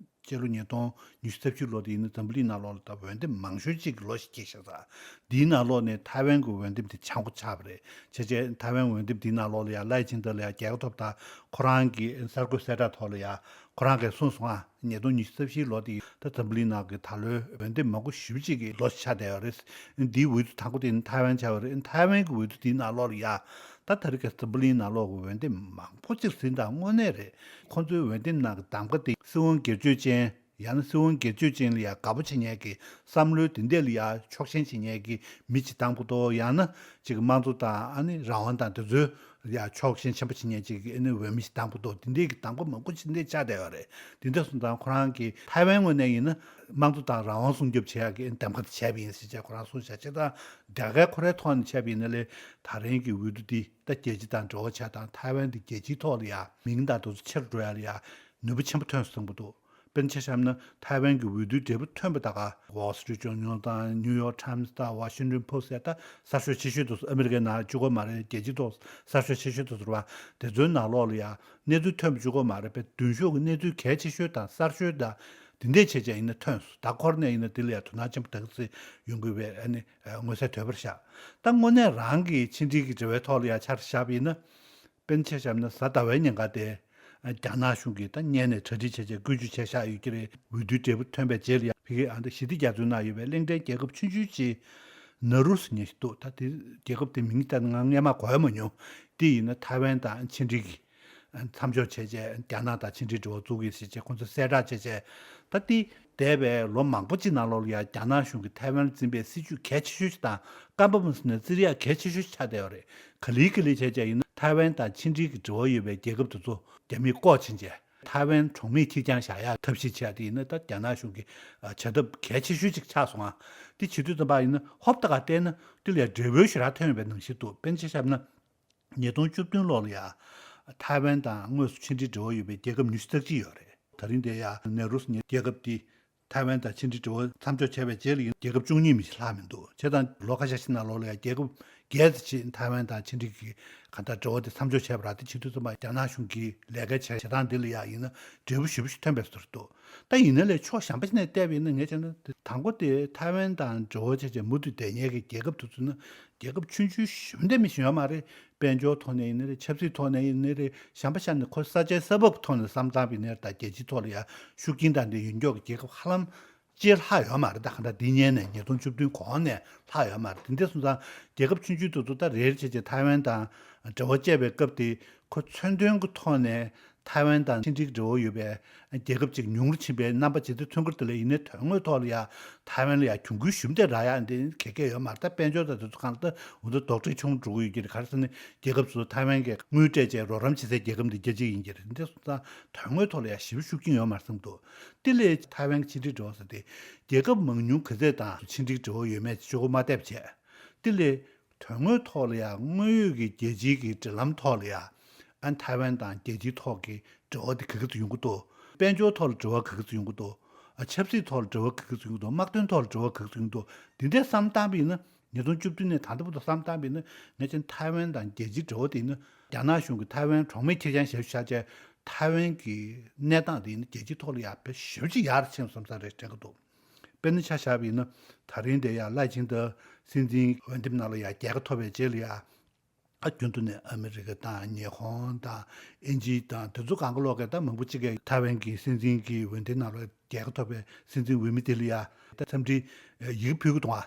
སྤྱི་ལོ་ཉིས་སྟོང་ཉི་ཤུ་རྩ་བཞི་ལོ་དེ་ཡིན་ན་འཛམ་བུ་གླིང་ནང་ལོགས་ལ་ད་འོས་འདེམས་མང་ཤོས་ཅིག་གི་ལོ་ཞིག་སྐྱེས་ཤག་ས། འདིའི་ནང་ལོགས་ནས་ཐའེ་ཝན་གྱི་འོས་འདེམས་དེ་ཆག་སྒོ་ཆགས་པ་རེད། བྱས་རྗེས་ཐའེ་ཝན་འོས་འདེམས་འདིའི་ནང་ལོགས་ལ་ཡང་ལའེ་ཆིང་ཏེ་ལ་ཡང་རྒྱལ་ཁ་ཐོབ་དང་ཁོ་རང་གི་གསར་འགོད་གསལ་བསྒྲགས་ཐོག་ལ་ཡང་ཁོ་རང་གིས་གསུངས་སོང་ཨ། ཉིས་སྟོང་ཉི་ཤུ་རྩ་བཞིའི་ལོ་དེ་ད་འཛམ་བུ་གླིང་ནང་གི་ད་ལོའི་འོས་འདེམས་མང་པོ་ཞེ་པོ་ཅིག་གི་ལོ་ཞིག་ཆགས་བསྡད་ཡོད་རེད། འདིའི་འོས་བསྡུ་དང་པོ་དེ་ནི་ཐའེ་ཝན་ཆགས་ཡོད་རེད། ཐའེ་ཝན་གྱི་འོས་བསྡུ་དེའི་ནང་ལོགས་ལ་ཡ། ད་ད་རེས་ཀྱི་འཛམ་བུ་གླིང་ནང་ལོགས་ཀྱི་འོས་འདེམས་མང་པོ་ཅིག་ཟིན་དང་དངོས་གནས་རེད། ཁོང་ཚོའི་འོས་འདེམས་ནང་གི་གདམ་ག་དེ་སྲིད་དབང་སྒེར་གཅོད་ཅན། ཡང་ན་སྲིད་དབང་སྒེར་གཅོད་ཅན་ལ་ཡང་དགའ་པོ་བྱེད་མཁན་གྱི་བསམ་བློའི་དེ་འདྲ་ལ་ཡང་ཕྱོགས་ཞེན་བྱེད་མཁན་གྱི་མི་ཅིག་བཏང་དགོས་འདུག་ཡང་ན་ཅིག་དམངས་གཙོ་དང་ཨ་ནི་རང་དབང་དང་དེ་ཚོའི་ཡང་ཕྱོགས་ཞེན་ཆེན་པོ་བྱེད་མཁན་ཅིག་ཨ་ནི་འོས་མི་ཞིག་བཏང་དགོས་འདུག་དེ་འདྲའི་གི་གདམ་ག་མང་པོ་ཅིག་འདི་ཆགས་བསྡད་ཡོད་རེད། དེ་འདྲ་སོང་ཙང་ཁོ་རང་གིས་ཐའེ་ཝན་ངོས་ནས་ཡིན་ན་དམངས་གཙོ་དང་རང་དབང་སྲུང་སྐྱོབ་བྱེད་ཡག་གི་གདམ་ག་དེ་བྱས་པ་ཡིན་ཟེར་བྱས་ཁོ་རང་གསུངས་བཞག་བྱས་ཙང་རྒྱ་གར་ཁོ་རའི་ཐོག་ནས་བྱས་པ་ཡིན་ན་ལས་ད་རིང་གི་འོས་བསྡུ་འདི་ད་རྒྱལ་སྤྱི་དང་འབྲེལ་བ་བྱས་དང་ཐའེ་ཝན་འདི་རྒྱལ་སྤྱིའི་ཐོག་ལ་ཡང་མིང་དང་དེ་ཚོ་ཆེ་རུ་འགྲོ་ཡག་ལ་ཡང་ནུས་པ་ཆེན་པོ་ཐོན་སོང་བསམ་གྱི་འདུག་དཔེར་ན་ཆ་བཞག་ན་ཐའེ་ཝན་གྱི་འོས་བསྡུའི་འབྲས་བུ་ཐོན་པ་ད་ག་Wall Street Journal་དང་New York Times་དང་Washington Post་ཟེར་ད་གསར་ཤོག་ཆེ་ཤོས་དེ་ཚོ་ཨ་མི་རི་ཀའི་ནང་གཅིག་པོ་མ་རེད། རྒྱལ་སྤྱིའི་ཐོག་གསར་ཤོག་ཆེ་ཤོས་དེ་ཚོ་རེད་བ། དེ་ཚོའི་ནང་ལོགས་ལ་ཡང་གནས་ཚུལ་ཐོན་པ་གཅིག་པོ་མ་རེད་པས། མདུན་ཤོག་གི་གནས་ཚུལ་གལ་ཆེ་ཤོས་དང་གསར་ཤོས་དང་དེ་འདྲས་བྱས་བྱས་ཡིན་ན་ཐོན་སོང་། ད་ཁོ་རང་ནས་ཡིན་ན་དེ་ལ་ཡང་དོ་སྣང་ཆེན་པོ་ད་ག་ཚོད་ཡོང་གི་ཡོད་པའི་ཨ་ནི་མངོན་གསལ་དོད་པོ་རེད་ཤག་ད་དངོས་གནས་རང་གི་ཕྱི་འབྲེལ་གྱི་འབྲེལ་བའི་ཐོག་ལ་ཡང་ཆ་བཞག་པ་ཡིན་ན། དཔེར་ན་ཆ་བཞག་ན་གཟའ་ཟླ་བའི་ཉིན་ཀ་དེ་རྒྱ་ནག་གཞུང་གིས་ད་སྔོན་ནས་གྲ་སྒྲིག་བྱས་བྱས་བཀོད་ཇུས་བྱས་བཞག་ཡོད་ཀྱི་རེད། འོས་བསྡུའི་འབྲས་བུ་ཐོན་པའི་རྗེས་ལ་ཡང་ཕ་གིའི་ཨ་འདི་ཞི་བདེ་རྒྱ་མཚོའི་ནང་ཡོད་པའི་གླིང་ཕྲན་རྒྱལ་ཁབ་ཆུང་ཆུང་ཅིག་ནཱ་རུ་ཟེར་མཁན་ཞིག་འདུག་ད་དེ་རྒྱལ་ཁབ་དེ་མིང་ད་ང་སྔོན་མ་གོ་ཡ་མ་མྱོང་། དེ་ཡིན་ན་ཐའེ་ཝན་དང་ཕྱི་འབྲེལ་གྱི་མཚམས་འཇོག་བྱས་རྗེས་རྒྱ་ནག་དང་ཕྱི་འབྲེལ་འབྲེལ་བ་བཙུགས་ཀྱི་ཟེར་བྱས་ཁོང་ཚོས་གསལ་བསྒྲགས་བྱས་བྱས། ད་དེ་འདས་པའི་ལོ་མང་པོ་ཅིག་ནང་ལོགས་ལ་ཡང་རྒྱ་ནག་གཞུང་གིས་ཐའེ་ཝན་ལ་འཛིན་པའི་སྲིད་ཇུས་གལ་ཆེ་ཤོས་ཤིག་དང་རྐང་པ་མ་ཟིན་ནས་རྩིས་རེས་གལ་ཆེ་ཤོས་ཤིག་ཆགས་བསྡད་ཡོད་རེད། ག་ལེ་ག་ལེ་བྱས་བྱས་ཡིན་ན་ཐའེ་ཝན་དང་ཕྱི་འབྲེལ་གྱི་འབྲེལ་བ་ཡོད་པའི་རྒྱལ་ཁབ་དེ་ཚོ་རྒྱ་མིས་བཀོག་ཕྱིན་བྱས་ཐའེ་ཝན་གྲོང་མིས་ཁེར་རྐྱང་བཞག་ཡག་ཐབས་ཤེས་བྱས་དེ་ཡིན་ན་ད་རྒྱ་ནག་གཞུང་གི་བྱ་ཐབས་གལ་ཆེ་ཤོས་ཅིག་ཆགས་སོང་ཨ། དེ་བྱེད་དུས་ཙམ་པ་ཡིན་ན་ཧོབ་ཏེ་ག་བལྟས་ན་དེ་ལ་ཡང་འབྲས་བུ་ཞེ་དྲག་ཐོན་ཡོད་པའི་ནང་བཞིན་འདུག་དཔེར་ན་ཆ་བཞག་ན། ཉིས་སྟོང་བཅུ་བདུན་ལོ་ལ་ཡང་ཐའེ་ཝན་དང་དངོས་སུ་ཕྱི་འབྲེལ་འབྲེལ་བ་ཡོད་པའི་རྒྱལ་ཁབ་ཉི་ཤུ་རྩ་གཅིག་ཡོད་རེད། ད་རིང་དེ་ཡང་ནེ་རུ་ཟེར་མཁན་རྒྱལ་ཁབ་དེ་ཐའེ་ཝན་དང་ཕྱི་འབྲེལ་འབྲེལ་བ་མཚམས་འཇོག་བྱས་པའི་རྗེས་ལ་ཡིན་རྒྱལ་ཁབ་བཅུ་གཉིས་མིན་ཞིག་ལྷག་མི་འདུག་བྱས་ཙང་ལོ་ཁ་ཤས་ཤིག་ནང་ལོགས་ལ་ཡང་རྒྱལ་ཁབ་བརྒྱད་ཙམ་ཞིག་ཐའེ་ཝན་དང་ཕྱི་འབྲེལ་གྱི་གང་ལྟར་འབྲེལ་བ་དེ་མཚམས་འཇོག་བྱས་པ་རེད། དེ་བྱེད་དུས་ཙམ་པ་རྒྱ་ནག་གཞུང་གིས་ལས་ཀའི་བྱ་བྱེད་སྟངས་འདི་ལ་ཡང་ཡིན་ན་འབྲས་བུ་ཞེ་པོ་ཞིག་ཐོན་པའི་བཟོ་འདྲ་འདུག་ད་ཡིན་ན་ལས་ཕྱོགས་གཞན་པ་ཞིག་ནས་བལྟས་པ་ཡིན་ན་ངས་བྱས་ན་དེ་དང་པོ་དེ་ཐའེ་ཝན་དང་འབྲེལ་བ་བྱས་བྱས་མུ་མཐུད་བསྡད་མཁན་གྱི་རྒྱལ་ཁབ་དེ་ཚོ་ནི་རྒྱལ་ཁབ་ཆུང་ཆུང་ཞེ་པོ་འདྲ་མི་ཞིག་ཡོད་མ་རེད། དཔལ་འབྱོར་ཐོག་ནས་ཡིན་ན་རེད། ཆབ་སྲིད་ཐོག་ནས་ཡིན་ན་རེད། གཞན་པ་ཆ་ནས་ཁོ་ས་ཆའི་ས་བབ་ཐོག་ནས་བསམ་བཏང་བ་ཡིན་ན་རེད། ད་རྒྱལ་སྤྱིའི་ཐོག་ལ་ཡང་ཤུགས་རྐྱེན་དང་འདི་ཡོད་མཁན་གྱི་རྒྱལ་ཁབ་ཧ་ལམ་སྤྱིར་ལྷག་ཡོད་མ་རེད། ད་གང་ལྟར་འདི་སྔོན་ནས་ཉིས་སྟོང་བཅུ་བདུན་གོང་ནས་ལྷག་ཡོད་མ་རེད། དེ་འདྲ་སོང་ཙང་རྒྱལ་ཁབ་ཆུང་ཆུང་དེ་ཚོ་ད་རེ་རེ་བྱས་བྱས་ཐའེ་ཝན་དང་འབྲེལ་བ་བཅད་པའི་སྐབས་དེ་ཁོ་མཚོན་དོན་གྱི་ཐོག་ནས་ཐའེ་ཝན་དང་ཕྱི་འབྲེལ་འབྲེལ་བ་ཡོད་པའི་རྒྱལ་ཁབ་ཅིག་ཉུང་རུ་ཕྱིན་པའི་རྣམ་པ་ཇི་ལྟར་མཚོན་གྱི་རེད་དེ་ལས་ཡིན་ནའི་དོན་དངོས་ཐོག་ལ་ཡང་ཐའེ་ཝན་ལ་ཡང་གྱོང་གུན་ཞུམ་དེ་རག་ཡག་འདི་ག་གེ་ཡོད་མ་རེད། ད་དཔལ་འབྱོར་དང་དེ་ཚོ་གང་ལྟར་འུ་ཚོ་རྡོག་ཁྲེས་ཆུང་འགྲོ་གི་ཡོད་ཀྱི་རེད། ག་རེ་ཟེར་ན་རྒྱལ་ཁབ་ཚོ་ཐའེ་ཝན་གྱི་དངུལ་སྤྲད་བྱས་རོགས་རམ་བྱེད་སའི་རྒྱལ་ཁབ་འདི་རྒྱལ་སྤྱི་ཡིན་གྱི་རེད། འདི་སོང་ཙང་དོན་དངོས་ཐོག་ལ་ཡང་ཞེ་པོ་ཤུགས་རྐྱེན་ཡོད་མ་རེད་བསམ་འདུག་དེ་ལས་ཐའེ་ཝན་གྱི་ཕྱི་འབྲེལ་འབྲེལ་བ་ཟེར་ཏེ་རྒྱལ་ཁབ་མང་ཉུང་ག་ཚད་དང་ཕྱི་འབྲེལ་འབྲེལ་བ་ཡོད་མེད་ཅིག་གཅོད་པ་མ་བལྟས་པ་བྱས། དེ་ལས་དོན་དངོས་ཐོག་ལ་ཡང་དངོས་ཡོད་ཀྱི་རྒྱལ་སྤྱིའི་གི་འབྲེལ་ལམ་ཐོག་ལ་ཡང་ཨ་ཐའེ་ཝན་དང་རྒྱལ་སྤྱིའི་ཐོག་གི་འབྲེལ་བ་དེ་ག་གི་ཚོད་ཡོང་གི་འདུག་དཔལ་འབྱོར་ཐོག་ལ་འབྲེལ་བ་ག་གི་ཚོད་ཡོང་གི་འདུག་ཨ་ཆབ་སྲིད་ཐོག་ལ་འབྲེལ་བ་ག་གི་ཚོད་ཡོང་གི་འདུག་དམག་དོན་ཐོག་ལ་འབྲེལ་བ་ག་གི་ཚོད་ཡོང་གི་འདུག་འདི་འདྲའི་བསམ་བཏང་བ་ཡིན་ན་ཉིས་སྟོང་བཅུ་བདུན་ནས་ད་ལྟ་བར་དུ་བསམ་བཏང་བ་ཡིན་ན་ངས་ཀྱང་ཐའེ་ཝན་དང་རྒྱལ་སྤྱིའི་འབྲེལ་བ་དེ་ཡིན་ན་རྒྱ་ནག་གཞུང་གིས་ཐའེ་ཝན་གྲོགས་མེད་ཁེར་རྐྱང་ཞབས་ཞུ་བྱས་བྱས་ཐའེ་ཝན་གྱི་གནས་སྟངས་དེ་ཡིན་ན་རྒྱལ་སྤྱིའི་ཐོག་ལ་ཡང་དཔེ་ཞེ་པོ་ཅིག་ཡག་རུ་ཕྱིན་སོང་བསམ་ས་རེད་དྲན་གྱི་འདུག་དཔེར་ན་ཆ་བཞག་པ་ཡིན་ན་ད་རིང་དེ་ཡང་ལའེ་ཆིང་ཏེ་སྲིད་འཛིན་འོས་འདེམས་ནང་ལ་ཡང་རྒྱལ་ཁ་ཐོབ་པའི་རྗེས་ལ་ཡང་ཨ་རྒྱུན་དུ་ནས་ཨ་མི་རི་ཀ་དང་ཉི་ཧོང་དང་དབྱིན་ཇི་དང་དེ་ཚོ་གང་ག་ལོག་གི་ད་མང་པོ་ཅིག་གིས་ཐའེ་ཝན་གྱི་སྲིད་འཛིན་གྱི་འོས་འདེམས་ནང་ལ་རྒྱལ་ཁ་ཐོབ་པའི་སྲིད་འཛིན་འོས་མི་དེ་ལ་ཡང་ད་འཚམས་འདྲི་ཡི་གེ་ཕུལ་གྱི་འདུག་ཨ་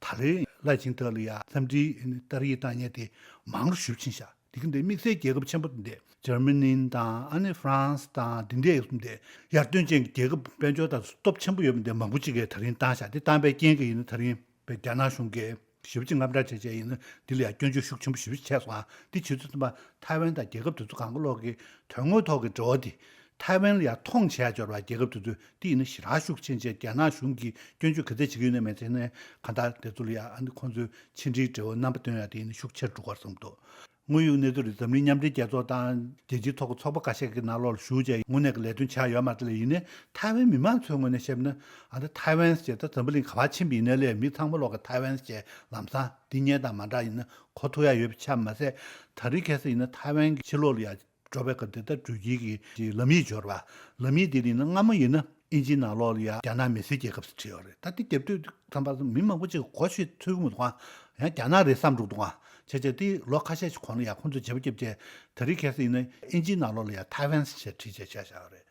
ད་རིང་ལའེ་ཆིང་ཏེ་ལ་ཡང་འཚམས་འདྲི་ཏར་ཡིག་བཏང་མཁན་དེ་མང་རུ་ཞེ་པོ་ཕྱིན་ཤག་དེ་གི་འདི་དམིགས་བསལ་རྒྱལ་ཁབ་ཆེན་པོ་འདི་འཇར་མ་ནི་དང་ཨ་ནི་ཧྥ་རན་སི་དང་འདི་འདྲའི་འདི་ཡར་ཐོན་ཅན་གྱི་རྒྱལ་ཁབ་དཔལ་འབྱོར་དང་སྟོབས་ཆེན་པོ་ཡོད་པ་འདི་མང་པོ་ཅིག་གིས་ད་རིང་བཏང་ཤག་དེ་བཏང་པའི་རྐྱེན་གྱིས་ཡིན་ན་ད་རིང་པའི་རྒྱ་ནག་གཞུང་གིས་ཞེ་པོ་ཅིག་དངངས་སྐྲག་བྱས་བྱས་ཡིན་ན་འདི་ལ་ཡང་སྐྱོན་བརྗོད་ཤུགས་ཆེན་པོ་ཞེ་པོ་ཅིག་བྱས་སོང་ཨ། འདི་བྱེད་དུས་ཙམ་པ་ཐའེ་ཝན་དང་རྒྱལ་ཁབ་དེ་ཚོ་གང་ག་ལོག་གི་དོན་དངོས་ཐོག་གི་འབྲེལ་བ་འདི་ ཐའེ་ཝན་ལ་ཡང་མཐོང་བྱས་འབྱོར་བ་རྒྱལ་ཁབ་དེ་ཚོས་དེ་ཡིན་ན་ཞེ་དྲག་ཤུགས་ཆེན་བྱས། རྒྱ་ནག་གཞུང་གིས་སྐྱོན་བརྗོད་ག་ཚད་བྱེད་ཀྱི་ཡོད་ན་མེད་ཚེ་ནས་གང་ལྟར་དེ་ཚོ་ལ་ཡང་ཨ་ནི་ཁོང་ཚོའི་ཕྱི་འབྲེལ་འབྲེལ་བ་རྣམ་པ་སྟོན་ཡ་དེ་ཡིན་ན་ཤུགས་ཆེར་འགྲོ་གི་རེད་བསམ་འདུག་དངོས་ཡོད་གནས་ཚུལ་རེད། འཛམ་གླིང་མཉམ་འབྲེལ་རྒྱལ་ཚོགས་དང་རྒྱལ་སྤྱིའི་ཐོག་གི་ཚོགས་པ་ཁ་ཤས་ཀྱི་ནང་ལོགས་ལ་ཞུགས་བྱས་དངོས་གནས་ཀྱི་ལས་དོན་བྱས་ཡོད་མ་རེད་ལ། ཡིན་ནའི་ཐའེ་ཝན་མི་མང་ཚོའི་ངོས་ནས་བཤད་ན་ཨ་ད་ཐའེ་ཝན་ཟེར་ད་འཛམ་བུ་གླིང་ག་པར་ཕྱིན་པ་ཡིན་ནའི་ལས་མི་ཚང་མ་ལོག་གི་ཐའེ་ཝན་ཟེར་ལམ་སང་འདི་སྔོན་དང་མ་འདྲ་ཡིན་ན་གོ་ཐུབ་ཡ་ཡོད་པ་ཆགས་མ་ཟད། ད་རེས་ཁ་སང་ཡིན་ན་ཐའེ་ཝན་གྱི་ཕྱི་ལོགས་ལ་ཡ་འགྲོ་བའི་སྐབས་དེ་ལྟར་འགྲུལ་སྐྱེལ་གྱི་ལམ་ཡིག་འབྱོར་བ། ལམ་ཡིག་དེ་ལ་ཡིན་ན་སྔ་མོ་ཡིན་ན་ཨིན་ཇིའི་ནང་ལོགས་ལ་ཡ་རྒྱ་ནག་མི་སེར་རྒྱལ་ཁབ་ཟེར་བྲིས་ཡོད་རེད། ད་དེ་རྒྱབ་དུས་ཙམ་པ་མི་མང་པོ་ཅིག་གོ་ཤེས་ཚོད་ཀྱི་མི་འདུག་ཨ། ཡང་རྒྱ་ནག་རེད་བསམ་འགྲོ་འདུག་ཨ། བྱས་བྱས་དེ་ལོ་ཁ་ཤས་ཤིག་གོང་ལ་ཡ་ཁོང་ཚོས་བྱེད་པ་བརྒྱབ་བྱས། ད་རེས་ཁ་སང་ཡིན་ན་ཨིན་ཇིའི་ནང་ལོགས་ལ་ཡ་ཐའེ་ཝན་ཟེར་བྲིས་བྱས་བཞག་བཞག་ཡོད་རེད།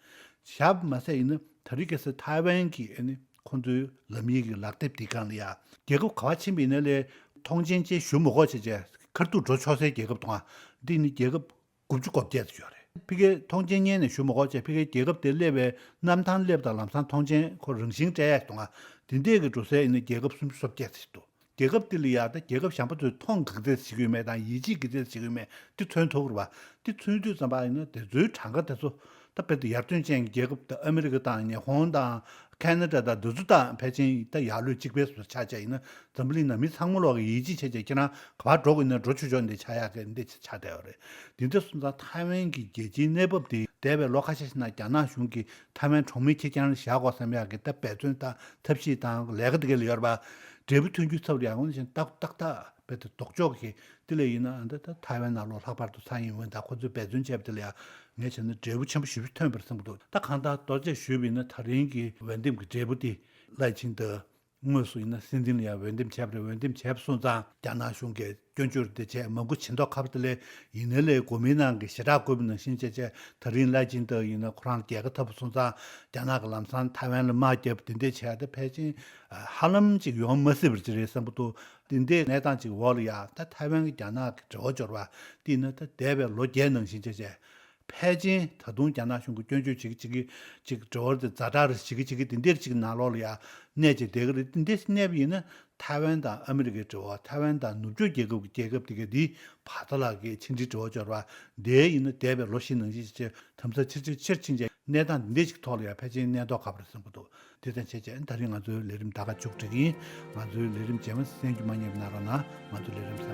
བཞག་མ་ཟད་ཡིན་ན་ད་རེས་ཁ་སང་ཐའེ་ཝན་གྱི་ཨ་ནི་ཁོང་ཚོའི་ལམ་ཡིག་གི་ལག་དེབ་དེའི་སྒང་ལ་ཡ་རྒྱལ་ཁབ་ག་པར་ཕྱིན་པ་ཡིན་ནའི་ལས་ཐོངས་མཆན་ཅིག་ཞུ་མི་དགོས་བྱས་བྱས་ཁ་ཐུག་འགྲོ་ཆོག་སའི་རྒྱལ་ཁབ་དང་། འདི་ནི་རྒྱལ་ཁབ་དགུ་བཅུ་གོ་བརྒྱད་ཙམ་ཡོད་རེད། ཕ་གིར་ཐོངས་མཆན་སྔོན་ནས་ཞུ་མི་དགོས་བྱས། ཕ་གིར་རྒྱལ་ཁབ་དེ་སླེབས་པའི་གནམ་ཐང་སླེབས་དང་ལམ་སང་ཐོངས་མཆན་ཁོ་རང་བཞིན་སྤྲད་ཡ་ཞིག་འདུག་ཨ། དེ་འདྲས་ཀྱི་འགྲོ་སའི་ཨ་ནི་རྒྱལ་ཁབ་སུམ་ཅུ་སོ་བརྒྱད་ཙམ་ཞིག་འདུག་རྒྱལ་ཁབ་དེ་ལ་ཡ་ད་རྒྱལ་ཁབ་གཞན་པ་ཚོས་མཐོང་གི་ཚད་ཞིག་ཡོད་མེད་དང་ཡིད་ཆེས་ཀྱི་ཚད་ཞིག་ཡོད་མེད་དེ་མཚོན་ཐུབ་རེད་བ། དེ་མཚོན་དུས་ཙམ་པ་ཡིན་ན་དེ་ཚོའི་གྲངས་ཀ་དེ་ཚོ་ད་དཔེ་དེ་ཡར་ཐོན་ཅན་གྱི་རྒྱལ་ཁབ་ད་ཨ་མི་རི་ཀ་དང་ཉི་ཧོང་དང་ཁེ་ན་ཌ་དང་འདི་ཚོ་དང་ཕལ་ཆེར་ད་ཡར་ལོས་གཅིག་པའི་བཟོ་ཆགས་བྱས་ཡིན་ན། འཛམ་བུ་གླིང་ནང་མི་ཚང་མ་ལོག་གི་ཡིད་ཆེས་བྱས་བྱས་ཁྱེད་རང་ག་པར་འགྲོ་དགོས་ན་འགྲོ་ཆོག་ཆོག་འདི་ཆགས་ཡག་གི་འདི་ཆགས་བསྡད་ཡོད་རེད། དེ་འདྲ་སོང་ཙང་ཐའེ་ཝན་གྱི་རྒྱལ་སྤྱིའི་གནས་བབ་དེ་འདས་པའི་ལོ་ཁ་ཤས་ཤིག་ནང་རྒྱ་ནག་གཞུང་གིས་ཐའེ་ཝན་གྲོང་མིའི་ཁེར་རྐྱང་ལ་བཞག་དགོས་བསམ་ཡག་གི་ད་འབད་བརྩོན་དང་ཐབས་ཤེས་དང་ལས་ཀ་དེ་ག་ལ་ཡོད་རེད་པ། འབྲས་བུ་ཐོན་རྒྱུའི་ཚབ་ལ་ཡང་འོན་ཞིང་ཏག་ཏག་ཏག་རྦད་དེ་ལྡོག་ཕྱོགས་ཀྱི་དེ་ལས་ཡིན་ན་ཨ་འདི་ད་ཐའེ་ཝན་ནང་ལོགས་ལྷག་པར་དུ་ཚ་ཡིན་འོན་ད་ཁོ་ཚོས་འབད་བརྩོན་བྱས་པ་དེ་ལ་ཡང་ངས་བྱས་ན་འབྲས་བུ་ཆེན་པོ་ཞེ་པོ་ཐོན་པར་བསམ་གྱི་འདུག་ད་གང་ལྟར་ལྟོ་ཆས་ཞུས་པ་ཡིན་ན་ད་རིང་གི་འོས་འདེམས་ཀྱི་འབྲས་བུ་དེ་ལའེ་ཆིང་ཏེ་དངོས་སུ་ཡིན་ན་སྲིད་འཛིན་ལ་ཡང་འོས་འདེམས་བྱས་པ་རེད། འོས་འདེམས་བྱས་པ་སོང་ཙང་རྒྱ་ནག་གཞུང་གིས་སྐྱོན་བརྗོད་དེ་བྱས་མང་པོ་བྱེད་མདོག་ཁ་པོ་དེ་ལས་ཡིན་ནའི་ལས་གོ་མིན་ནང་གི་ཞེ་དྲག་བཀོད་པ་ནང་བཞིན་བྱས་བྱས་ད་རིང་ལའེ་ཆིང་ཏེ་ཡིན་ན་ཁོ་རང་ལ་རྒྱལ་ཁ་ཐོབ་པ་སོང་ཙང་རྒྱ་ནག་གི་ལམ་སང་ཐའེ་ཝན་ལ་དམག་བརྒྱབ་དེ་འདྲས་བྱས་ཏེ་ཕལ་ཆེར་ཧ་ལམ་ཅིག་ཡོང་མ་སྲིད་པ་ཅིག་རེད་བསམ་གྱི་འདུག་དེ་འདྲའི་གནས་སྟངས་ཅིག་འོག་ལ་ཡ་ད་ཐའེ་ཝན་གྱི་རྒྱ་ནག་གི་འབྲེལ་བ་འབྱོར་བ་དེ་ཡིན་ན་ད་འདས་པའི་ལོ་བརྒྱད་ནང་བཞིན་བྱས་བྱས། ཕལ་ཆེར་ད་དུང་རྒྱ་ནག་གཞུང་གི་སྐྱོན་བརྗོད་བྱེད་ཀྱི་བྱེད་ཀྱི་ཅིག་འབྲེལ་བ་དེ་ཛ་དྲག་རེ་བྱེད་ཀྱི་བྱེད་ཀྱི་དེ་འདྲའི་ཅིག་ནང་ལོགས་ལ་ཡ་གནས་ཀྱི་བསྡད་ཀྱི་རེད། དེ་འདྲའི་གནས་པ་ཡིན་ན་ཐའེ་ཝན་དང་ཨ་མི་རི་ཀའི་འབྲེལ་བ། ཐའེ་ཝན་དང་ནུབ་ཕྱོགས་རྒྱལ་ཁབ་ཀྱི་རྒྱལ་ཁབ་དེ་གའི་དེའི་བར་ཐག་ལ་གི་ཕྱི་འབྲེལ་འབྲེལ་བ་འབྱོར་བ་དེ་ཡིན་ན་འདས་པའི་ལོ་བཞི་ནང་བཞིན་ཅིག་དམ་ཟབ་ཆེར་ཆེར་ཕྱིན་བྱས་གནས་སྟངས་འདི་འདྲའི་ཅིག་ཐོག་ལ་ཡང་ཕལ་ཆེར་གནས་མདོག་ཁ་པོ་རེད་བསམ་གྱི་འདུག་དེ་ཙམ་བྱས་བྱས་ད་རིང་ང་ཚོའི་ལས་རིམ་ད་ག་མཇུག་སྒྲིལ་གྱི་ཡིན། ང་ཚོའི་ལས་རིམ་རྗེས་མ་གསན་རྒྱུ་མ་བསྙེལ་བ་གནང་རོགས་གནང་། ང་ཚོའི་ལས་རིམ་གཟའ་